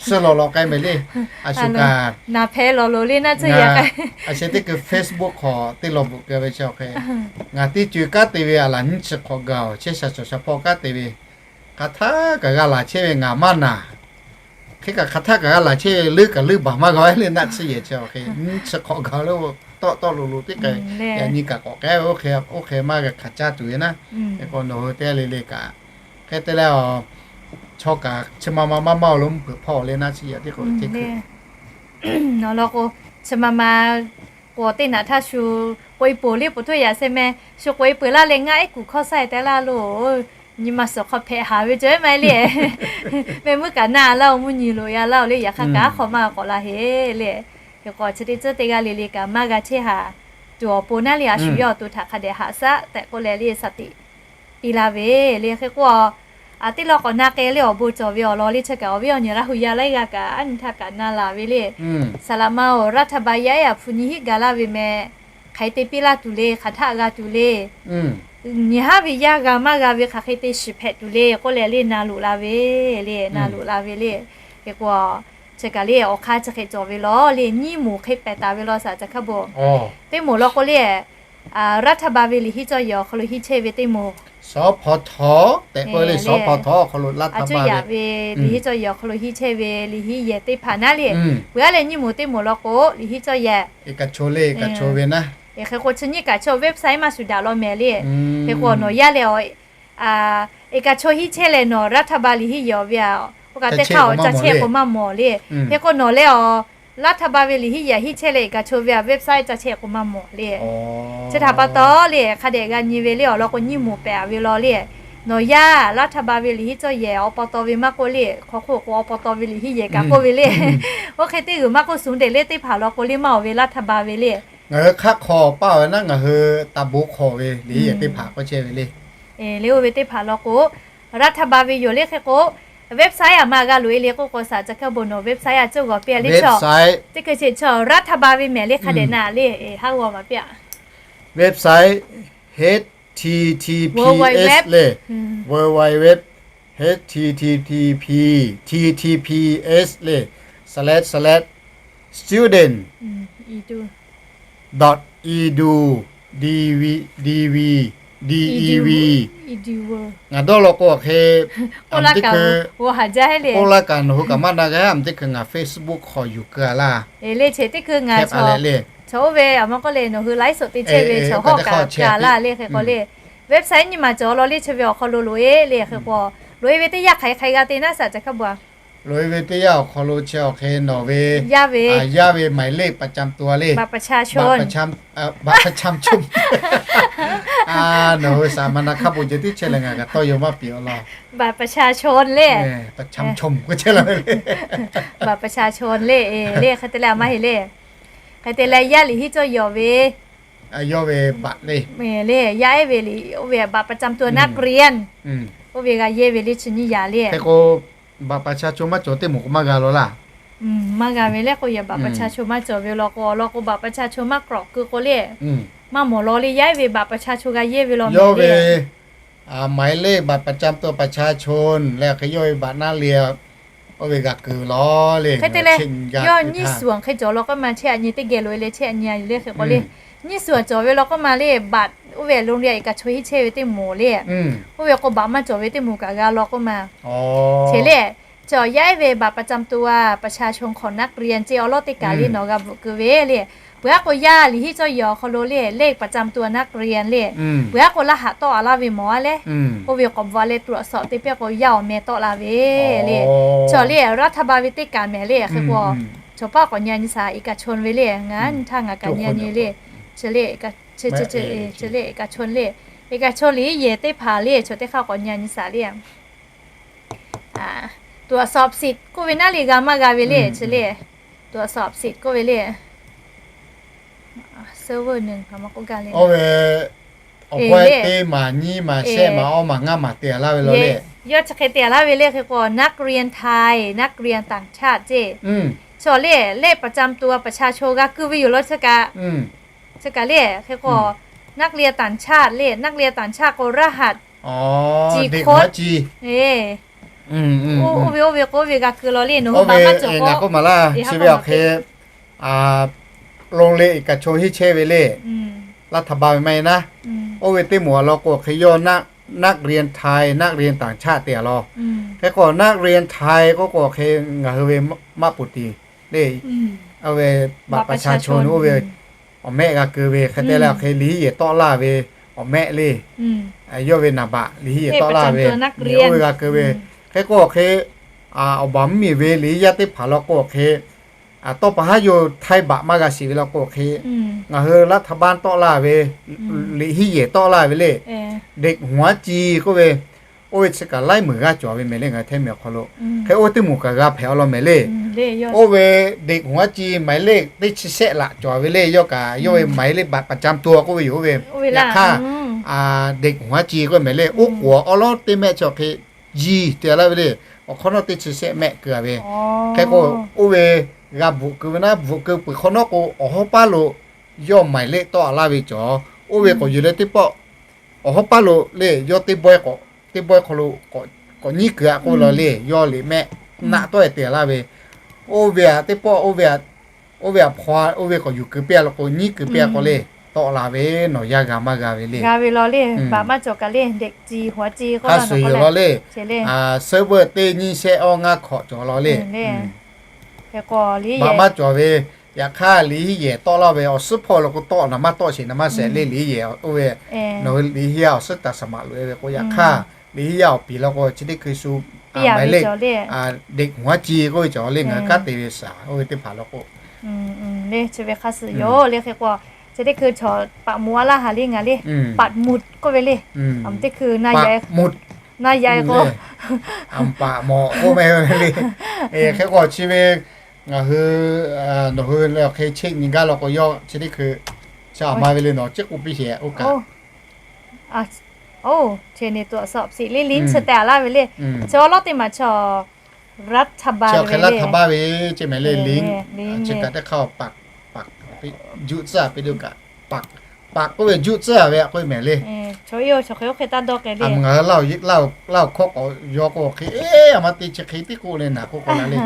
suh lawꞈ lawꞈ k'ai mehˍ le. A shu kaꞈ a sheh teˇ hkui Facebook hk'aw teˇ law bvuhꞈ keu ve chi awˬ hk'e, ngaˬ teˇ co-e kanˉ te ve a laˬ nyiˇ chi hk'awꞈ gaˬ-oˬ, chehˇ sha cawˬ sha hpawˇ kanˉ te ve, hk'aˬ htaˇ kaꞈ g'a laˬ chehˇ ve ngaˬ maˇ naˬ. Hk'e kaꞈ hk'aˬ htaˇ kaꞈ g'a laˬ chehˇ ve leuˉ kaꞈ leuˉ baˬ maˇ g'a le. Naˆ tsuhˇ yehˬ chi awˬ hk'e nyiˇ chi hk'awꞈ gaˬ le, tawˆ tawˆ lo lo teˇ hk'e yaꞈ nyi kaꞈ k'awꞈ k'ai ve, oˇ hk'e maˇ g'a hkanˍ caˇ tuˬ ve naˉ. Hk'e k'o nawˬ hui teˇ g'aˇ le le kaꞈ hk'e te leh, chaw kaꞈ chi ma ma maˇ maˇ lo mvuhˇ hpeuꞈ hpawˇ le naˆ tsuhˇ yehˬ teˇ k'o te hkui Awˬ lawn k'o, chi ma ma k'o teˇ naꞈ htaˇ shu k'oꞈ-e peuˬ le, poˬ htoˇ yaꞈ sheh meh shu k'oꞈ-e peuˬ laˇ leh ngaˆ ehˉ kuˬ hkawˇ saiˇ te laˇ lo, nyi ma suhˍ hk'aw hpehꞈ haˍ ve cawˬ ehˉ maˇ heˆ le. Mehˆ muiˉ kaꞈ naˆ laˇ-oˬ, mvuhˇ nyi loꞈ ya laˇ-oˬ le, yaꞈ hk'aˇ kaꞈ aˉ hk'aw maˇ k'awꞈ la heˆ le. Hk'e k'o chi teˇ tcuhˉ teˇ g'aˇ le le kaꞈ maˇ g'a chehˇ haˍ tuˬ awˬ pon naˉ le, a shu yawˇ awˬ to htaꞈ hk'a dehꞈ haꞈ shaˉ tehꞈ k'oˆ leh le shaˍ tiꞈ piˇ laˇ ve le. Hk'e k'o a teˇ lawn k'awꞈ na k'ai le awˬ bon cawˬ ve awˬ lawn le, chi kaꞈ awˬ viˉ awˬ nyi Laˇ huˍ yaˇ laiˉ g'aˇ kaꞈ aˉ nyi htaˇ kaꞈ na laˬ ve le. Saˍ laꞈ ma-oˬ, รัฐบาล yaˇ ehˉ a hpu nyi hiˆ gaˬ laˇ ve meh, hk'aˬ hk'e te piˇ laˇ tuˬ le, hk'aˬ htaˆ g'a tuˬ le, nyi haˉ ve yaˇ g'a maˇ g'a ve hk'aˬ hk'e te shiˍ hpehꞈ tuˬ le k'oˆ leh le na loꞈ la ve le, na loꞈ la ve le. Hk'e k'o chi kaꞈ le awˬ hk'aˇ chi hk'e cawˬ ve law le, nyiˇ moˍ hk'e pehˬ taˍ ve law shaˍ ca hkaˇ bon. Teˇ moˍ law k'o le, รัฐบาล ve liꞈ hiˆ cawˇ yehˬ awˬ hk'aw lo hiˆ chehˇ ve teˇ moˍ, สภธ tehꞈ k'oˆ le, สภธ awˬ hk'aw lo รัฐบาล ve liꞈ hiˆ cawˇ yehˬ awˬ hk'aw lo hiˆ chehˇ ve liꞈ hiˆ yehˬ teˇ hpaˍ naˉ le. Peuˬ aˉ leh nyiˇ moˍ teˇ moˍ law k'o liꞈ hiˆ cawˇ yehˬ, เอกชน le, เอกชน ve naˉ. Hk'e k'o chi nyiˇ kaꞈ chaw website maˇ shuˍ daꞈ law mehˍ le. Hk'e k'o nawˬ yaˇ leh awˬ เอกชน hiˆ chehˇ leh nawˬ รัฐบาล liꞈ hiˆ yehˬ awˬ ve a, oˇ kaꞈ teˇ hk'aˇ awˬ ca chehˇ k'o maˇ mawˬ le. Hk'e k'o nawˬ leh awˬ รัฐบาล ve liꞈ hiˆ yehˬ hiˆ chehˇ leh เอกชน ve a website ca chehˇ k'o maˇ mawˬ le. Chi htaꞈ pa taw le hk'a dehꞈ g'a nyi ve le awˬ lawn k'o nyiˇ moˍ pehˬ a ve law le. Nawˬ yaˇ รัฐบาล ve liꞈ hiˆ cawˇ yehˬ awˬ pa taw ve maˇ k'oˆ le, hk'aw hk'oˆ k'o awˬ pa taw ve liꞈ hiˆ yehˬ kaꞈ k'oˆ ve le. Oˇ hk'e teˇ g'uiˬ maˇ k'oˆ suhˍ dehꞈ le teˇ hpaˍ law k'o le maˇ oˬ ve รัฐบาล ve le. Ngaˬ hui hk'aˆ hk'aw paˇ ve naˉ ngaˬ hui taˇ bon hk'aw ve liꞈ hiˆ yehˬ teˇ hpaˍ k'oˆ chehˇ ve le. Le oˇ ve teˇ hpaˍ law k'o รัฐบาล ve yoˬ le. Hk'e k'o website a maˇ g'a loꞈ e le k'oˆ k'o shaˍ ca hkaˇ bon nawˬ website a cawˇ g'awˬ piˇ a le chaw, teˇ hkui chi chaw รัฐบาล ve mehˍ le hk'a dehꞈ na le, haˉ g'awˬ maˍ piˇ a. Website https le, www, http, ttps le, slash slash student dot edu, dv, dv, dev. Ngaˬ dawˇ law k'o hk'e, k'oˆ laˇ kaꞈ nawˬ hui kaꞈ maˇ na g'a, a teˇ hkui ngaˬ Facebook hk'aw yuˬ keu a laˇ. Le chi teˇ hkui ngaˬ chaw oˇ ve a ma k'oˆ le nawˬ hui ไลฟ์สด te chehˇ ve chaw hawˉ kaꞈ keu a laˇ le. Hk'e k'o le website nyiˇ maˬ cawˬ law le chi ve awˬ hk'aw lo loꞈ e le. Hk'e k'o loꞈ e ve teˇ yanˇ hk'aˬ hk'e g'a te naˉ shaˍ ca hkaˇ bon a. Loꞈ e ve teˇ yanˇ awˬ hk'aw lo chi awˬ hk'e nawˬ ve yaˇ ve หมายเลขประจำตัว le, บัตรประชาชน บัตรประชาชน nawˬ hui shaˍ ma na hk'a bon ceh tiˉ chehˇ leh ngaˬ kaꞈ tawˇ yaw maˇ piˍ awˬ lawn. บัตรประชาชน le, บัตรประชาชน le, hk'e te leh a maˇ heˆ le. Hk'e te leh yaˇ liꞈ hiˆ cawˇ yehˬ ve, yawˇ ve baꞈ le, le yaˇ ehˉ ve liꞈ oˇ ve บัตรประจำตัวนักเรียน oˇ ve g'a yehˇ ve le chi nyiˇ yaꞈ le. Hk'e k'o บัตรประชาชน maˇ cawˬ teˇ moˍ k'o maˇ g'a law laˇ. Maˇ g'a ve le k'o yaꞈ บัตรประชาชน maˇ cawˬ ve law k'o awˬ lawn k'o บัตรประชาชน maˇ k'awꞈ keu k'o le, maˇ mawˬ law le. Yaˇ ehˉ ve บัตรประชาชน g'a yehˇ ve law yawˇ ve หมายเลขบัตรประจำตัวประชาชน leh hk'e yawˇ ve baꞈ naˉ le, oˇ ve g'a keu law le. Hk'e te leh yawˇ nyiˇ suhˍ hk'e cawˬ law k'oˆ ma chehˇ a nyi teˇ geh loꞈ e le chehˇ a nyi a le. Hk'e k'o le nyiˇ suhˍ cawˬ ve law k'oˆ ma le บัตร oˇ ve โรงเรียน เอกชน hiˆ chehˇ ve teˇ moˍ le. Oˇ ve k'o baꞈ maˇ cawˬ ve teˇ moˍ kaꞈ g'a law k'oˆ ma. Cheˬ le, chaw yaˇ ehˉ ve บัตรประจำตัว ประชาชน ของนักเรียน ceˇ awˬ lawˉ teˇ kaˬ le nawˬ g'a bvuhꞈ keu ve le. Peuˬ aˉ k'o yaˇ liꞈ hiˆ cawˇ yehˬ awˬ hk'aw lo le เลขประจำตัวนักเรียน le. Peuˬ aˉ k'o laˇ haꞈ tawˆ a laˇ ve mawˬ a le. Oˇ ve k'awꞈ bvuhꞈ a leh ตรวจสอบ te pehˇ k'o yaˇ awˬ meh tawˆ la ve le. Chaw le รัฐบาล ve teˇ kaˬ mehˍ le. Hk'e k'o chaw paˇ k'awꞈ nya nyi shaˍ เอกชน ve le. Ngaˬ nyi htaˇ ngaˬ kaꞈ nya nyi le. Chi le, chi le เอกชน le. เอกชน liꞈ hiˆ yehˬ teˇ hpaˍ le chaw teˇ hk'aˇ k'awꞈ nya nyi shaˍ le. ตรวจสอบสิทธิ์ k'oˆ ve naˉ le g'a maˇ g'a ve le. Chi le, ตรวจสอบสิทธิ์ k'oˆ ve le. Server หนึ่ง k'oˆ gaˇ le. Awˬ pawehˇ teˇ maˬ nyiˇ maˬ shehˆ maˬ awˇ maˬ ngaˇ maˬ te a laˇ ve law le. Yawˇ chi hk'e te a laˇ ve le. Hk'e k'o นักเรียนไทย นักเรียนต่างชาติ ceˇ. Chaw le เลขประจำตัว ประชาชน g'a keu ve yoˬ law chi kaꞈ. Chi kaꞈ le hk'e k'o นักเรียนต่างชาติ le, นักเรียนต่างชาติ k'o รหัส chi k'o, oˇ ve oˇ ve k'o oˇ ve g'a keu law le. Nawˬ hui baꞈ maˇ cawˬ k'o, chi ve awˬ hk'e โรงเรียน เอกชน hiˆ chehˇ ve le. Laˇ htaꞈ ba ve maˇ heˆ naˉ. Oˇ ve teˇ moˍ a law k'o hk'e yawˇ นักเรียนไทย นักเรียนต่างชาติ te a law. Hk'e k'o นักเรียนไทย k'oˆ k'o hk'e ngaˬ hui ve maˆ poˍ tiˍ le, oˇ ve บัตรประชาชน oˇ ve awˬ mehˆ g'a keu ve hk'e te leh awˬ hk'e liꞈ hiˆ yehˬ tawˆ laˇ ve awˬ mehˆ le. Yawˇ ve naˍ baꞈ liꞈ hiˆ yehˬ tawˆ laˇ ve, oˇ ve g'a keu ve. Hk'e k'o awˬ hk'e awˬ baˬ mvuhˇ miˬ ve liꞈ hiˆ yaˇ teˇ hpaˍ law k'o hk'e tawˇ pa haˉ yoˬ htaiˇ baꞈ maˇ g'a shiˍ ve law k'o hk'e, ngaˬ hui รัฐบาล tawˆ laˇ ve, liꞈ hiˆ yehˬ tawˆ laˇ ve le, เด็กหัวจี k'oˆ ve, oˇ ve chi kaꞈ laiˉ meunˍ g'aˇ cawˬ ve mehˍ le ngaˬ hui htaiˇ miˬ awˬ hk'aw lo. Hk'e oˇ teˇ moˍ kaꞈ g'a hpehꞈ a law mehˍ le. Oˇ ve เด็กหัวจี หมายเลข teˇ chi shehˆ laꞈ cawˬ ve le. Yawˇ kaꞈ yawˇ ve หมายเลข บัตรประจำตัว k'oˆ ve yoˬ. Oˇ ve yaꞈ hk'aˇ เด็กหัวจี k'oˆ mehˍ le, oˉ k'oˍ awˬ lawˉ teˇ mehˆ chi awˬ hk'e ji te a laˇ ve le. Awˬ hk'awꞈ nawˉ teˇ chi shehˆ mehˆ keu a ve. Hk'e k'o oˇ ve g'a bvuhꞈ keu ve naˉ, bvuhꞈ keu peuˬ hk'awꞈ nawˉ k'o awˬ hawˉ paˉ lo yawˇ หมายเลข tawˆ a laˇ ve cawˬ. Oˇ ve k'awꞈ yuˬ leh teˇ pawˆ awˬ hawˉ paˉ lo le yawˇ teˇ bawehˇ k'awꞈ, teˇ bawehˇ hk'aw lo k'awꞈ nyiˉ keu a k'oˆ ve law le. Yawˇ liꞈ mehˆ naˆ tawˆ e te a laˇ ve, oˇ ve aꞈ teˇ pawˆ, oˇ ve aꞈ hpaw a, oˇ ve k'awꞈ yuˬ keu piˇ a law k'o nyiˉ keu piˇ a k'o le, tawˆ la ve, nawˬ yaˇ g'a maˇ g'a ve le. G'a ve law le. Baꞈ maˇ cawˬ kaꞈ le, เด็กจีหัวจี k'oˆ law le. Server teˇ nyiˇ shehˆ awˇ ngaˇ hkawꞈ cawˬ law le. Baꞈ maˇ cawˬ ve, yaꞈ hk'aˇ liꞈ hiˆ yehˬ tawˆ laˇ ve awˬ suhˉ hpawˇ lo k'o tawˆ naˍ maˇ tawˆ sheˍ naˍ maˇ shehˍ le liꞈ hiˆ yehˬ. Oˇ ve nawˬ hui liꞈ hiˆ yaˇ awˬ suhˉ taˍ saˍ maꞈ loꞈ e ve k'o yaꞈ hk'aˇ liꞈ hiˆ yaˇ awˬ piˍ law k'o chi teˇ hkui shu หมายเลข เด็กหัวจี k'oˆ ve cawˬ le ngaˬ hui kanˉ te ve shaˍ oˇ ve teˇ hpaˍ law k'o le chi ve hk'a suh yoˬ le. Hk'e k'o chi teˇ hkui chaw paꞈ moˍ a laˇ haˍ le ngaˬ le, ปักหมุด k'oˆ ve le. Teˇ hkui na ya k'o, a paꞈ mawˬ k'oˆ meh le. Hk'e k'o chi ve ngaˬ hui, nawˬ hui le awˬ hk'e cheˆ nyi gaˇ law k'o yawˇ chi teˇ hkui chi a ma ve le nawˬ chi k'oˆ piˇ sheˍ oˇ kaꞈ. Oˇ, chi ตรวจสอบสิทธิ์ le liꞈ chi te a laˇ ve le. Chi awˬ lawˉ teˇ maˬ chaw รัฐบาล ve le, รัฐบาล ve ce mehˍ le liꞈ, chi kaꞈ teˇ hk'aˇ paꞈ, paꞈ juˆ tcuhˉ a piˇ le oˇ kaꞈ, paꞈ k'oˆ ve juˆ tcuhˉ a ve a k'oˆ ve mehˍ le. Ngaˬ hui Laˇ huˍ hkawˇ k'awꞈ yaw k'o hk'e, eˇ, a ma te chi hk'e teˇ k'oˆ le naˬ k'oˆ k'oˆ la le.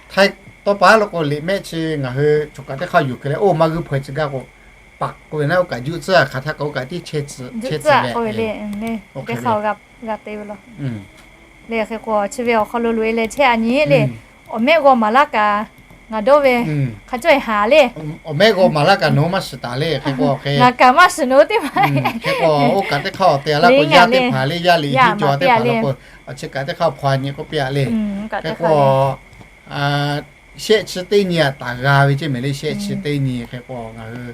Htaiˇ tawˇ pa lo k'o liꞈ mehˆ chi ngaˬ hui choˬ kaꞈ teˇ hk'aˇ yuˬ keu leh oˇ maˇ g'uiˇ hpaw e tcuh gaˇ k'o, paꞈ k'oˆ ve naˉ oˇ kaꞈ juˆ tcuhˉ a hk'aˬ htaˇ k'o oˇ kaꞈ tiˉ chehˇ tcuh ve le. Teˇ hk'aˇ g'a te ve law. Le hk'e k'o chi ve awˬ hk'aw lo loꞈ e leh chehˇ a nyi le. Awˬ mehˆ g'aw maˍ laˇ kaꞈ ngaˬ dawˇ ve hk'a cawˇ e haˍ le. Awˬ mehˆ g'aw maˍ laˇ kaꞈ nawˬ hui maˇ shiˍ taˍ le hk'e k'o hk'e, ngaˬ kaꞈ maˇ shiˍ nawˬ hui teˇ maˬ. Hk'e k'o oˇ kaꞈ teˇ hk'aˇ awˬ te a laˇ k'o yaˇ teˇ hpaˍ le yaˇ liꞈ hiˆ jaw teˇ hpaˍ law k'o, chi kaꞈ teˇ hk'aˇ hpaw a nyi k'oˆ piˇ a le. Hk'e k'o shehˆ chi teˇ nyi aꞈ taˍ g'a ve ce mehˍ le. Shehˆ chi teˇ nyi hk'e k'o ngaˬ hui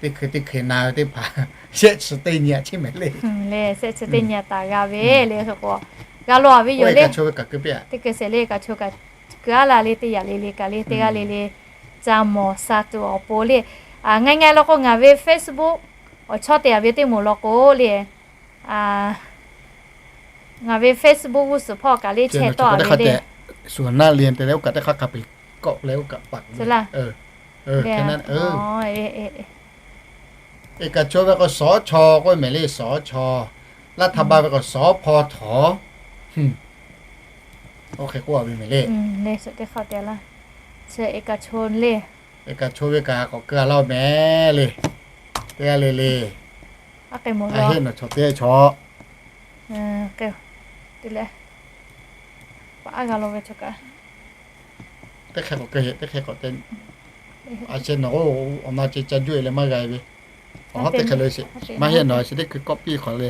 teˇ hkui teˇ hkui na ve teˇ hpaˍ shehˆ chi teˇ nyi aꞈ ce mehˍ le. Shehˆ chi teˇ nyi aꞈ taˍ g'a ve le hk'e k'o, g'a law ve yoˬ le. Teˇ hkui shehˍ le kaꞈ cho kaꞈ keu a la le teˇ yaꞈ le le kaꞈ le teˇ g'aˇ le le ca mawˬ sha tuˬ awˬ pon le. Ngaˬ ngaˬ law k'o ngaˬ ve Facebook awˬ chawˇ te a ve teˇ moˍ law k'o le, ngaˬ ve Facebook g'uˇ suhˍ hpawˇ kaꞈ le chehˇ tawˆ a ve le. Suˍ naˆ le te leh oˇ kaꞈ teˇ hk'aˇ hk'a peꞈ kawˆ leh oˇ kaꞈ paꞈ e kaꞈ cho ve k'o sawˉ chaw k'oˆ mehˍ le sawˉ chaw. Laˇ htaˇ ba ve k'o sawˉ hpaw htawnˍ. Oˇ hk'e k'oˆ a ve mehˍ le. Teˇ hk'aˇ te a laˇ, chi e kaꞈ cho le. E kaꞈ cho ve kaꞈ k'awꞈ keu a laˇ mehˍ le. Teˇ g'aˇ le le. A heˆ, nawˬ chaw teˇ chaw. Teˇ hk'e k'awꞈ keu heˆ, teˇ hk'e k'awꞈ te. A sheh nawˬ k'o, awˬ na ce ca juˇ e leh maˇ g'a ve. Awˬ hawˉ teˇ hk'e le sheˍ. Maˇ heˆ, nawˬ a sheh teˇ hkui kawˆ piˇ hk'awꞈ le.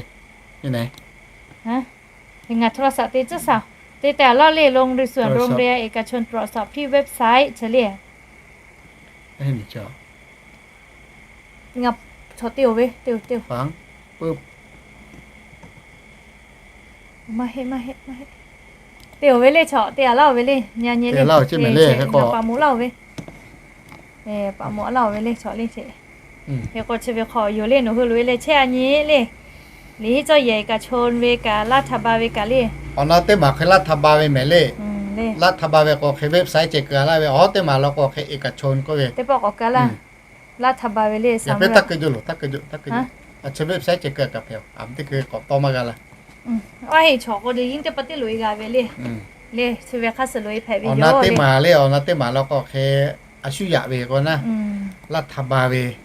Ngaˬ โทรศัพท์ te tcuhˉ saˍ, te tehꞈ lawˇ le, โรงเรียน ส่วนโรงเรียนเอกชน ตรวจสอบที่เว็บไซต์ chi le. Ngaˬ chaw te-oˬ ve, te-oˬ, te-oˬ. Maˇ heˆ, maˇ heˆ, maˇ heˆ. Te-oˬ ve le chaw, te-a laˇ-oˬ ve le, nyi nyi le. Paˍ moˍ laˇ-oˬ ve. Paˍ moˍ laˇ-oˬ ve le chaw le sheˍ. Hk'e k'o chi ve hk'aw yoˬ le, nawˬ hui loꞈ-e leh chehˇ-a nyi le. Liꞈ henˇ cawˇ yehˬ kaꞈ chon ve kaꞈ, รัฐบาล ve kaꞈ le. Awˬ na teˇ maˬ hk'e รัฐบาล ve mehˍ le. รัฐบาล ve k'o hk'e website ceh keu-a laˇ ve, awˬ hawˉ teˇ maˬ law k'o hk'e เอกชน k'oˆ ve. Teˇ pawˆ k'awꞈ keu laˇ. รัฐบาล ve le, yaꞈ hpehꞈ taˇ keu jo loˬ, taˇ keu jo, taˇ keu jo. A chi website ceh keu kaꞈ hpehꞈ-oˬ, a teˇ keu k'awꞈ tawˇ maˇ g'a la. Aˉ heˆ, chaw k'o le, yinˉ teˇ pa teˇ loꞈ-e g'a ve le. Le, chi ve hk'a suh loꞈ-e hpehꞈ ve yoˬ le. Awˬ na teˇ maˬ law k'o hk'e a shu yaꞈ ve k'o naˉ, รัฐบาล ve.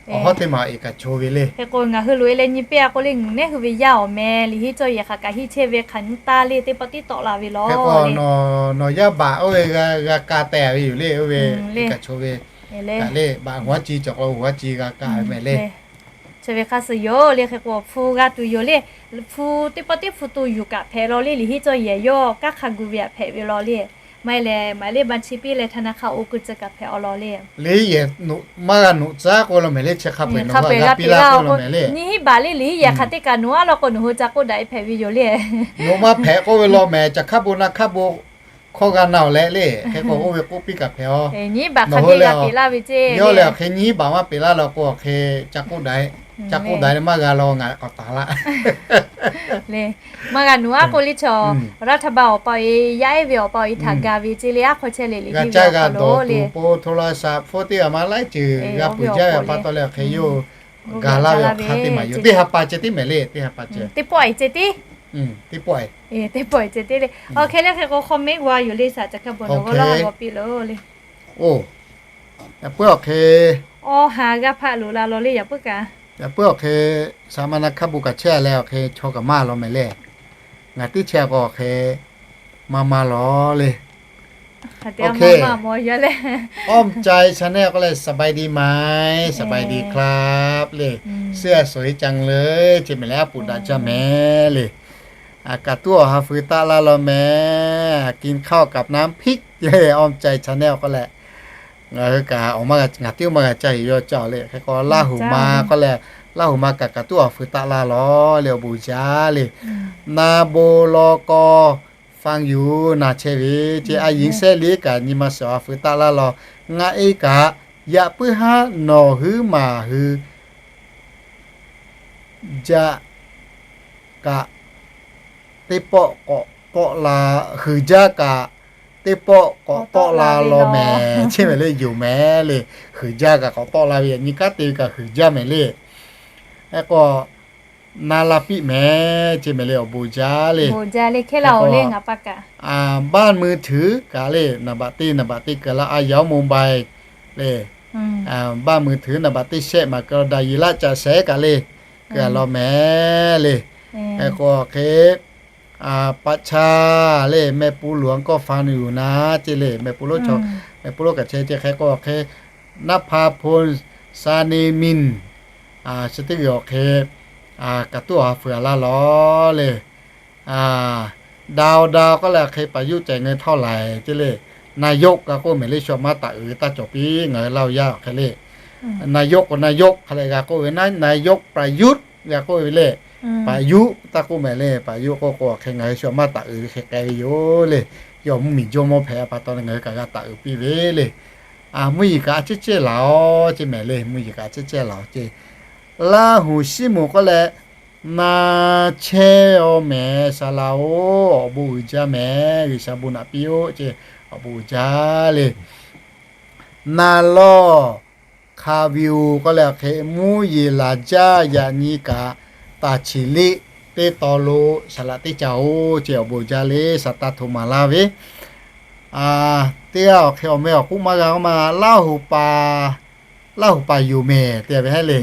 Awˬ hawˉ teˇ maˬ เอกชน ve le. Hk'e k'o ngaˬ hui loꞈ-e leh nyi piˇ-a k'o le, ngaˬ neˉ hui ve yaˇ awˬ meh liꞈ henˇ cawˇ yehˬ hk'aˬ kaꞈ henˇ chehˇ ve hk'aˬ nyi taˇ le, teˇ pa tiˉ tawˆ la ve law. Hk'e k'o nawˬ yaˇ baꞈ oˇ ve g'a ka teh ve yoˬ le, oˇ ve เอกชน ve. Kaꞈ le, baꞈ หัวจี cawˬ k'o หัวจี g'a ka ve mehˍ le. Chi ve hk'a suh yoˬ le, hk'e k'o hpu g'a tuˬ yoˬ le. Hpu teˇ pawˆ teˇ hpu to yuˬ kaꞈ hpehꞈ law le, liꞈ henˇ cawˇ yehˬ yawˇ kanˉ hk'a gu ve htaꞈ hpehꞈ ve law le. Maˇ heˆ leh, maˇ heˆ leh บัญชี piˇ leh ธนาคาร oˇ keu ceh kaꞈ hpehꞈ-aw law le. Liꞈ henˇ yehˬ maˇ g'a nawꞈ tcuhˉ k'oˆ ve law mehˍ le, chi hk'a peu-eˬ nawˬ g'a piˇ laˇ k'oˆ ve law mehˍ le. Nyiˇ hinˉ baꞈ le, liꞈ henˇ yehˬ hk'aˬ teˇ kaꞈ nawˬ aˉ law k'o nawˬ hui ca k'oˆ daꞈ-e hpehꞈ ve yoˬ le. Nawˬ maˇ hpehꞈ k'oˆ ve law mehˍ, caˬ hk'aˇ bon naˆ hk'aˇ bon hkawˇ g'a na-oˬ leh le. Hk'e k'o oˇ ve k'oˆ piˇ kaꞈ hpehꞈ-aw. Nyiˇ baꞈ hk'aˬ teˇ g'a piˇ laˇ ve ceˇ. Yawˇ lehˬ awˬ hk'e nyiˇ baꞈ maˇ piˇ laˇ law k'o, awˬ hk'e ca k'oˆ daꞈ-e, ca k'oˆ daꞈ-e leh maˇ g'a law, ngaˬ k'awꞈ taˍ laˇ. Maˇ g'a nawꞈ aˉ k'oˆ le chaw, รัฐบาล awˬ pa-e, yaˇ ehˉ ve awˬ pa-e htaꞈ ga ve ceˇ le, aˉ hk'aw chehˇ le liꞈ henˇ ve awˬ hk'aw lo le. กระจายกันต่อถูกโพสต์โทรศัพท์ โพสต์ teˇ g'aˇ maˇ laiˉ ceuˬ g'a peuˬ jaˇ ve awˬ pa taw leh awˬ hk'e yawˇ ga laˇ ve awˬ hk'aˇ teˇ maˬ yoˬ. Teˇ ha pa ceh tiˉ mehˍ le, teˇ ha pa ceh. Teˇ pawˆ-e ceh tiˉ. Teˇ pawˆ-e. Teˇ pawˆ-e ceh tiˉ le. Awˬ hk'e le hk'e k'o hk'aw mehˉ g'a yoˬ le, shaˍ caˬ hk'e bon nawˬ g'aw laˇ g'aw piˇ loˬ le. Oˇ, yaꞈ puiˉ awˬ hk'e, awˬ ha g'a hpaˆ loꞈ la law le, yaꞈ puiˉ kaꞈ. Yaꞈ puiˉ awˬ hk'e, shaˍ ma na hk'a bon kaꞈ chehˇ leh awˬ hk'e chaw kaꞈ maˇ law mehˍ le. Ngaˬ teˇ chehˇ k'o awˬ hk'e maˇ maˇ law le. อ้อมใจ Channel k'oˆ leh สบายดีไหม สบายดีครับ le. เสื้อสวยจังเลย ce mehˍ leh, aˉ poꞈ daꞈ jaˇ mehˍ le. Kaꞈ tuˉ awˬ ha feu taˆ laˇ law mehˍ, กินข้าวกับน้ำพริก le. อ้อมใจ Channel k'oˆ leh, ngaˬ hui kaꞈ awˬ maˇ, ngaˬ teˇ maˇ g'a caˇ yuˬ yawˇ caˇ le. Hk'e k'o Laˇ huˍ ma k'oˆ leh, Laˇ huˍ ma kaꞈ kaꞈ tuˉ awˬ ha feu taˆ laˇ law le, awˬ bon jaˇ le. Na bon law k'o, ฟังอยู่ na chehˇ ve ce, a yinˍ shehˆ liˇ kaꞈ nyi ma suhˍ awˬ ha feu taˆ laˇ law. Ngaˆ ehˉ kaꞈ, yaꞈ puiˉ haˉ nawˬ huiˉ maˬ hui jaˇ kaꞈ, teˇ pawˆ k'awꞈ tawˆ la, huiˍ jaˇ kaꞈ teˇ pawˆ k'awꞈ tawˆ la law mehˍ ce mehˍ le, yoˬ mehˍ le. Huiˍ jaˇ kaꞈ k'awꞈ tawˆ la ve, yaꞈ nyi kanˉ te ve kaꞈ huiˍ jaˇ mehˍ le. Hk'e k'o, na la piˇ mehˍ ce mehˍ le, awˬ bon jaˇ le. บ้านมือถือ kaꞈ le, naˍ baꞈ teˇ naˍ baꞈ teˇ keu laˇ, a yaꞈ-oˉ โมบาย le. บ้านมือถือ naˍ baꞈ teˇ shehˆ maˬ keu laˇ, daꞈ yiˍ laˇ caꞈ shehˍ kaꞈ le, keu law mehˍ le. Hk'e k'o hk'e, ประชา le, แม่ปูหลวงก็ฟังอยู่นะ ce le, แม่ปูโลก chaw, แม่ปูโลก kaꞈ chehˇ ce. Hk'e k'o hk'e, นภาพล ซาเนมิน chi teˇ g'uiˬ awˬ hk'e kaꞈ tuˉ awˬ ha feu laˇ law le. ดาว ดาว k'oˆ leh hk'e ประยุทธ์ จ่ายเงินเท่าไหร่ ce le. นายก g'a k'oˆ mehˍ le, shu maˇ taˍ uiˍ taˇ cawˬ piˇ, ngaˬ hui Laˇ huˍ yaˇ awˬ hk'e le. นายก k'o นายก hk'a leh g'a k'oˆ ve, นายกประยุทธ์ g'a k'oˆ ve le. ประยุทธ์ taˇ k'oˆ mehˍ le, ประยุทธ์ k'oˆ k'o hk'e ngaˬ hui shu maˇ taˍ uiˍ ve hk'e k'ai ve yoˬ le. Yawˇ mvuhˇ miˬ jawˇmawˇ hpehꞈ pa taw leh ngaˬ hui kaꞈ g'a taˍ uiˍ piˇ ve le. Mvuhˇ yeˬ kaꞈ a ciˉ cehˇ laˬ-oˬ ce mehˍ le, mvuhˇ yeˬ kaꞈ a ciˉ cehˇ laˬ-oˬ ce. Laˇ huˍ Siˉmonˍ k'oˆ leh, na chehˇ-aw mehˍ saˍ laꞈ-oˬ, awˬ bon uiˍ jaˇ mehˍ, G'uiˬsha bon naꞈ piˇ-oˆ ce, awˬ bon uiˍ jaˇ le. Na lawˇ คาวิว k'oˆ leh hk'e, mvuhˇ yeˬ laˬ jaˇ yaꞈ nyi kaꞈ, taˍ chiˍ liˆ teˇ taw lo saˍ laꞈ teˇ ca-oˬ ce, awˬ bon jaˇ le, saˍ taˇ htoꞈ maˍ laˇ ve. Teˇ g'aˇ awˬ hk'e awˬ meh awˬ k'oˆ maˇ g'a k'oˆ ma, Laˇ huˍ paˍ, Laˇ huˍ paˍ yoˬ mehˍ te ve hehˉ le.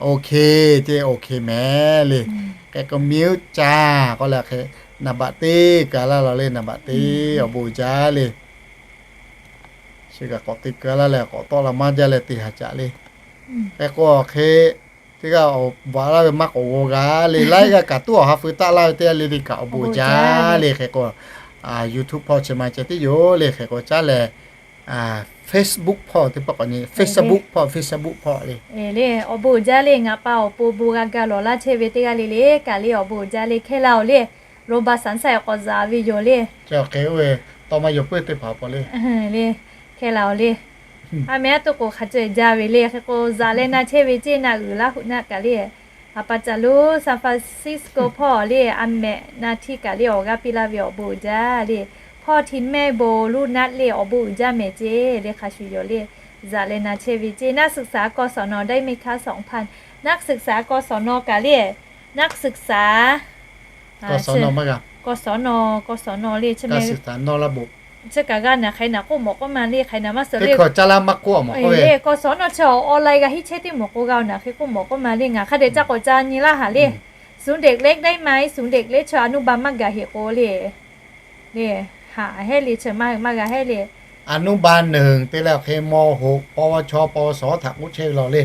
OK, ceˇ OK mehˍ le. Hk'e k'o မျိုးကြိုက် k'oˆ leh hk'e, naˍ baꞈ teˇ kaˬ laˇ law le, naˍ baꞈ teˇ awˬ bon uiˍ jaˇ le. Chi kaꞈ k'awꞈ te keu laˇ leh k'awꞈ tawˆ la maˇ jaˇ leh te haˍ caꞈ le. Hk'e k'o hk'e, teˇ g'aˇ awˬ baˬ laˇ ve maˇ k'awꞈ g'aw g'a le, laiˉ g'aˇ kaꞈ tuˉ awˬ ha feu taˆ laˇ ve teˇ g'aˇ le le kaꞈ awˬ bon uiˍ jaˇ le. Hk'e k'o, YouTube hpawˇ chi ma ceh tiˉ yoˬ le. Hk'e k'o caˉ lehˬ, Facebook hpawˇ teˇ pawˆ k'awꞈ nyi, Facebook hpawˇ, Facebook hpawˇ le. Le, awˬ bon uiˍ jaˇ le. Ngaˬ pa awˬ pon bon g'a ga lawˬ laˇ chehˇ ve teˇ g'aˇ le le kaꞈ le awˬ bon uiˍ jaˇ le. Hkehˇ la-oˬ le, โรงพยาบาล สันทราย awˬ k'awꞈ zaꞈ ve yoˬ le. Chi hk'e oˇ ve tawˇ maˇ yaw puiˉ teˇ hpaˍ awˬ pon le. Le, hkehˇ la-oˬ le. A mehˍ aˉ tuˇ k'oˍ hk'a caweh jaˇ ve le. Hk'e k'o zaꞈ leh na chehˇ ve ceˇ, na uiˍ laˇ huˍ naˆ kaꞈ le. Aˍ pa caˬ lo San Francisco hpawˇ le, a mehˍ na htiˇ kaꞈ le awˬ g'aˇ piˇ laˇ ve awˬ bon uiˍ jaˇ le. Hpawˇ hti mehˆ bon luˇ naˆ le awˬ bon uiˍ jaˇ mehˍ ceˇ le. Hk'a shuˍ yoˬ le. Zaꞈ leh na chehˇ ve ceˇ, นักศึกษา กศน ได้ไหมคะ สองพัน นักศึกษา กศน kaꞈ le, นักศึกษา กศน กศน le, chi kaꞈ g'a naˬ hk'e naˬ k'oˆ mawˬ k'oˆ ma le, hk'e naˬ maˇ suh le. กศน chi online g'a hiˉ chehˇ teˇ mawˬ k'o g'a-oˬ naˬ hk'e k'oˆ mawˬ k'oˆ ma le. Ngaˬ hk'a dehꞈ ca k'awꞈ ca nyi laˇ haˍ le. ศูนย์เด็กเล็กได้ไหม ศูนย์เด็กเล็ก chi a nuˇ ba maˇ gaˬ heˆ k'o le. Le, haꞈ hehˉ le, chi maˇ hui maˇ g'a hehˉ le. A nuˇ ba nehˬ te leh awˬ hk'e ม.หก ปวช ปวส htaꞈ k'oˆ chehˇ ve law le.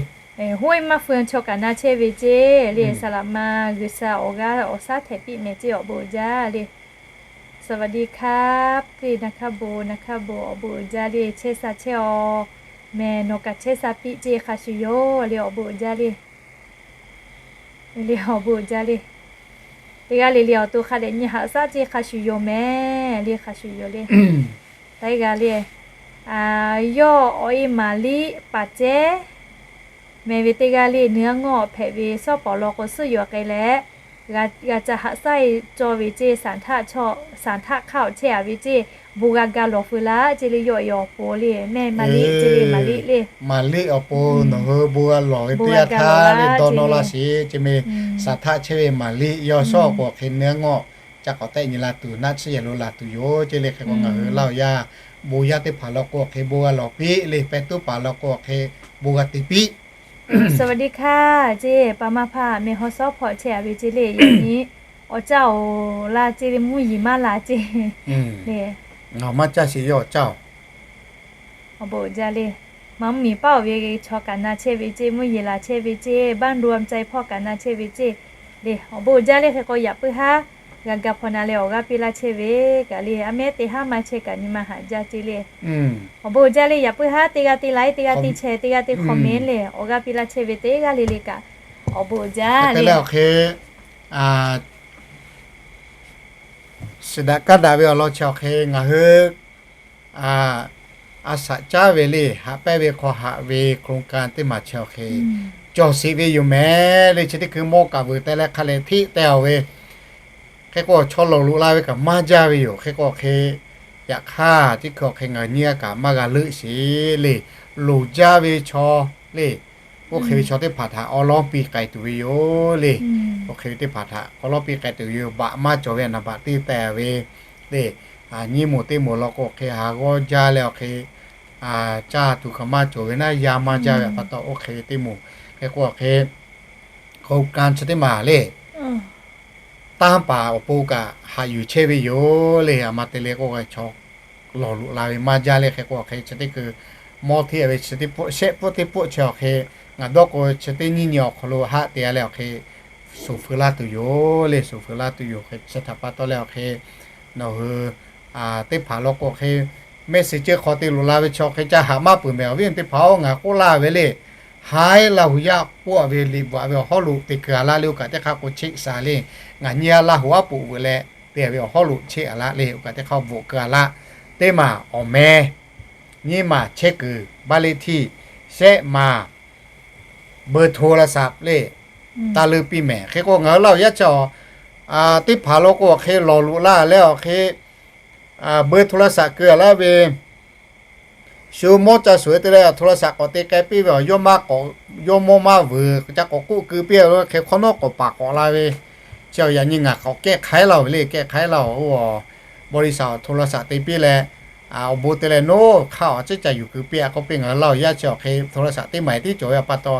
Hoˉ maˇ hui chaw kaꞈ na chehˇ ve ceˇ le. Saˍ laꞈ ma G'uiˬsha awˬ g'aˇ awˬ shaˉ htehꞈ piˇ mehˍ ceˇ awˬ bon uiˍ jaˇ le. สวัสดีครับ le, naˬ hk'a bon, naˬ hk'a bon awˬ bon uiˍ jaˇ le. Chehˇ sha chehˇ-aw mehˍ, nawˬ kaꞈ chehˇ sha piˇ ceˇ hk'a shuˍ yoˬ le, awˬ bon uiˍ jaˇ le. Le, awˬ bon uiˍ jaˇ le. Teˇ g'aˇ le le awˬ to hk'a dehꞈ nyi haꞈ shaˉ ceˇ hk'a shuˍ yoˬ mehˍ le, hk'a shuˍ yoˬ le. Taiˇ g'a le, yawˇ awˬ e maˍ liˆ paˍ cehˉ mehˍ ve teˇ g'aˇ le, เนื้องอก hpehꞈ ve shawˉ pawˍ law k'o suhˉ yoˬ k'ai leh, g'a ca haꞈ shaˉ e cawˇ ve ceˇ, saˍ htaˆ hk'aˇ awˬ chehˇ a ve ceˇ, bon g'a ga lawˬ feu laˇ ceˇ le, yawˇ e awˬ pon le, mehˆ maˍ liˆ ceˇ le, maˍ liˆ le. Maˍ liˆ awˬ pon nawˬ hui bon g'a lawˬ ve teˇ yanˇ htaˇ le dawˇ nawˇ laˇ sheˍ ceˇ mehˍ. Saˍ htaˆ chehˇ ve maˍ liˆ yawˇ shawˉ k'o hk'e เนื้องอก ca k'awꞈ tehˆ nyi la tuˬ, naˆ tsuhˇ yehˬ lo laˬ tuˬ yoˬ ceˇ le. Hk'e k'o ngaˬ hui Laˇ huˍ yaˇ bon yaˇ teˇ hpaˍ law k'o hk'e bon g'a lawˬ piˇ le, pehˇ tuˉ paˍ law k'o hk'e bon g'a te piˇ. สวัสดีค่ะ ceˇ, pa maˇ hpaˇ mehˍ haw shawˉ hpawˇ chehˇ a ve ceˇ le, yaꞈ nyi awˬ caˇ-oˬ laˇ ceˇ le, mvuhˇ yeˬ maˇ la ceˇ le. Ngaˬ maˇ caˇ sheˍ, yawˇ awˬ caˇ-oˬ. Awˬ bon uiˍ jaˇ le. Maˇ mvuhˇ miˬ paˆ-oˬ ve chaw kaꞈ na chehˇ ve ceˇ, mvuhˇ yeˬ laˬ chehˇ ve ceˇ, บ้านรวมใจ hpawˇ kaꞈ na chehˇ ve ceˇ le. Awˬ bon uiˍ jaˇ le. Hk'e k'o yaꞈ puiˉ haˉ g'a ga hpaw na leh awˬ g'aˇ piˇ laˇ chehˇ ve kaꞈ le, a mehˉ teˇ haˉ maˇ chehˇ kaꞈ nyi ma haꞈ jaˇ ceˇ le. Awˬ bon uiˍ jaˇ le. Yaꞈ puiˉ haˉ teˇ g'aˇ teˇ like, teˇ g'aˇ teˇ share, teˇ g'aˇ teˇ comment le, awˬ g'aˇ piˇ laˇ chehˇ ve teˇ g'aˇ le le kaꞈ awˬ bon uiˍ jaˇ le. Awˬ hk'e, shiˍ daꞈ kaˇ daꞈ ve awˬ lawn chi awˬ hk'e ngaˬ hui a shaꞈ caˉ ve le, haꞈ pehnˇ ve hk'aw haꞈ ve โครงการ teˇ maˬ chi awˬ hk'e cawˬ sheˍ ve yoˬ mehˍ le. Chi teˇ hkui mawˇ kaꞈ vuiˬ teh leh hk'a leh hteˆ teh-oˬ ve. Hk'e k'o chaw lawˬ loꞈ la ve kaꞈ maˇ jaˇ ve yoˬ. Hk'e k'o hk'e, yaꞈ hk'aˇ teˇ hkui awˬ hk'e ngaˬ nyiˇ g'aˇ kaꞈ maˇ g'a leuˆ sheˍ le. Loˍ jaˇ ve chaw le, oˇ hk'e ve chaw teˇ hpaˍ htaꞈ awˉ lawˉ piˇ k'ai tuˬ ve yoˬ le. Oˇ hk'e ve teˇ hpaˍ htaꞈ awˉ lawˉ piˇ k'ai tuˬ ve yoˬ. Baꞈ maˇ cawˬ ve naˍ baꞈ teˇ teh ve le. Nyiˇ moˍ teˇ moˍ law k'o hk'e ha g'awˇ jaˇ leh awˬ hk'e caˇ tuˬ kaꞈ maˇ cawˬ ve naˉ, yaˇ maˇ jaˇ ve pa taw oˇ hk'e ve teˇ moˍ. Hk'e k'o awˬ hk'e โครงการ chi teˇ maˬ le, tanˇ paˍ awˬ pon kaꞈ haꞈ yuˬ chehˇ ve yoˬ le. A ma te le k'o chaw lawˬ loꞈ la ve maˇ jaˇ le. Hk'e k'o awˬ hk'e chi teˇ hkui mawˇ hteˆ ve chi teˇ pawˆ shehˆ pawˆ teˇ pawˆ chi awˬ hk'e ngaˬ dawˇ k'o chi teˇ nyiˇ nyi awˬ hk'aw lo haˆ te-a leh awˬ hk'e shuˍ feu laˇ tuˬ yoˬ le. Shuˍ feu laˇ tuˬ yoˬ. Hk'e chi htaꞈ pa taw leh awˬ hk'e nawˬ hui teˇ hpaˍ law k'o hk'e mehˆ shiˍ ceuˇ hk'aw te loꞈ la ve chaw hk'e ca haꞈ maˇ peuˬ mehˍ. Awˬ viˉ teˇ hpaˍ-oˬ, ngaˬ k'oˆ laˇ ve le, haiˉ Laˇ huˍ yaˇ k'oˆ ve liꞈ bvuhꞈ ve awˬ hawˉ lo te keu-a laˇ le. Oˇ kaꞈ teˇ hk'aˇ k'o cheˆ sha le. Ngaˬ nyi-a Laˇ huˍ aˉ poꞈ veuꞈ leh te ve awˬ hawˉ lo cheˆ-a laˇ le. Oˇ kaꞈ teˇ hk'aˇ bvuhꞈ keu-a laˇ. Teˇ maˬ awˬ meh, nyiˇ maˬ chehˇ kuiˬ บ้านเลขที่, shehˆ maˬ เบอร์โทรศัพท์ le, taˇ leuˆ piˇ mehˍ. Hk'e k'o ngaˬ hui Laˇ huˍ yaˇ chi teˇ hpaˍ law k'o awˬ hk'e lawˬ loꞈ la leh awˬ hk'e เบอร์โทรศัพท์ keu-a laˇ ve shu mawˇ ca shuˍ-e te leh โทรศัพท์ k'awꞈ te k'ai piˇ ve awˬ, yawˇ mawˇ maˇ vuiˬ ca k'awꞈ k'oˆ keu piˇ-a ve hk'e hk'awꞈ nawˉ k'awꞈ paˍ k'awꞈ la ve. Chi awˬ yaꞈ nyi ngaˬ k'awꞈ kehˆ hk'aiˉ laˇ-oˬ ve le, kehˆ hk'aiˉ laˇ-oˬ. บริษัท โทรศัพท์ te piˇ leh awˬ bon te leh noˉ hk'a awˬ ciˉ ca yuˬ keu piˇ-a k'oˆ piˇ. Ngaˬ hui Laˇ huˍ yaˇ chi awˬ hk'e โทรศัพท์ teˇ maˬ tiˉ cawˬ ve pa taw,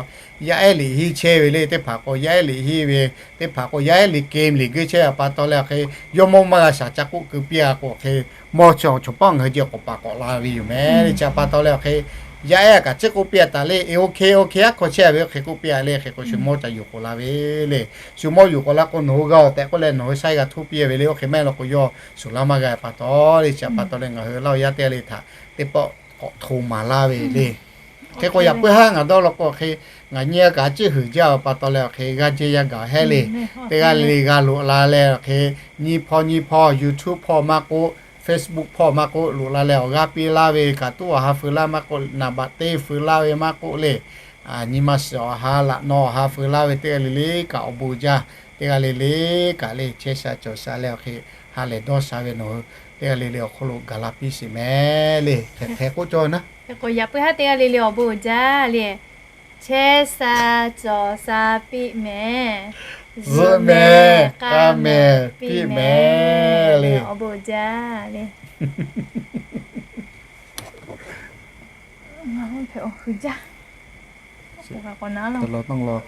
yaˇ ehˉ liꞈ henˇ chehˇ ve le. Teˇ hpaˍ k'o yaˇ ehˉ liꞈ henˇ ve, teˇ hpaˍ k'o yaˇ ehˉ liꞈ game liꞈ geuˇ chehˇ ve pa taw leh awˬ hk'e, yawˇ mawˇ maˇ g'a shaˍ ca k'oˆ keu piˇ-a k'o awˬ hk'e, mawˇ chi awˬ chawˬ paˆ ngaˬ hui ji k'awꞈ paˍ k'awꞈ la ve yoˬ meh le. Chi pa taw leh awˬ hk'e, yaˇ ehˉ kaꞈ ciˉ k'oˆ piˇ-a taˍ le, โอเค โอเค aˉ hk'aw chehˇ ve oˇ hk'e k'oˆ piˇ-a le. Hk'e k'o shu mawˇ ca yuˬ k'oꞈ la ve le. Shu mawˇ yuˬ k'awꞈ la k'o nawˬ hui g'a-oˬ tehꞈ k'oˆ leh nawˬ hui saiˉ g'a htoˇ piˇ ve le. Oˇ hk'e maˇ heˆ law k'o yawˇ shuˍ laˇ maˇ g'a pa taw le. Chi pa taw leh ngaˬ hui Laˇ huˍ yaˇ teˇ g'aˇ le htaꞈ teˇ pawˆ k'awꞈ hto maˍ laˇ ve le. Hk'e k'o yaꞈ puiˉ haˉ ngaˬ dawˇ law k'o hk'e, ngaˬ nyi a kaꞈ ciˉ huiˍ jaˇ-a pa taw leh awˬ hk'e g'aˇ jehˇ yaˇ gaˬ hehˉ le. Teˇ g'aˇ le le g'a loꞈ la leh awˬ hk'e, nyiˇ hpawˇ nyiˇ hpawˇ YouTube hpawˇ maˇ k'oˆ, Facebook hpawˇ maˇ k'oˆ, loꞈ la leh awˬ g'aˇ piˇ laˇ ve, kaꞈ tuˉ awˬ ha feu laˇ maˇ k'oˆ, naˍ baꞈ teˇ feu laˇ ve maˇ k'oˆ le. Nyi ma shiˍ awˬ ha, laꞈ naw awˬ ha feu laˇ ve teˇ g'aˇ le le kaꞈ awˬ bon jaˇ. Teˇ g'aˇ le le kaꞈ le chehˇ sha cawˬ sha leh awˬ hk'e ha lehˬ dawˇ sha ve nawˬ hui teˇ g'aˇ le le awˬ hk'aw lo gaˬ la piˇ sheˍ meh le. Hk'e hk'e k'oˆ cawˇ naˉ. Hk'e k'o yaꞈ puiˉ haˉ teˇ g'aˇ le le awˬ bon uiˍ jaˇ le. Chehˇ sha cawˬ sha piˇ meh. Zuhꞈ mehˍ k'a mehˍ piˇ meh le. Awˬ bon uiˍ jaˇ le. Ngaˬ hui hpehꞈ awˬ hui jaˇ. K'o kaꞈ k'awꞈ na la.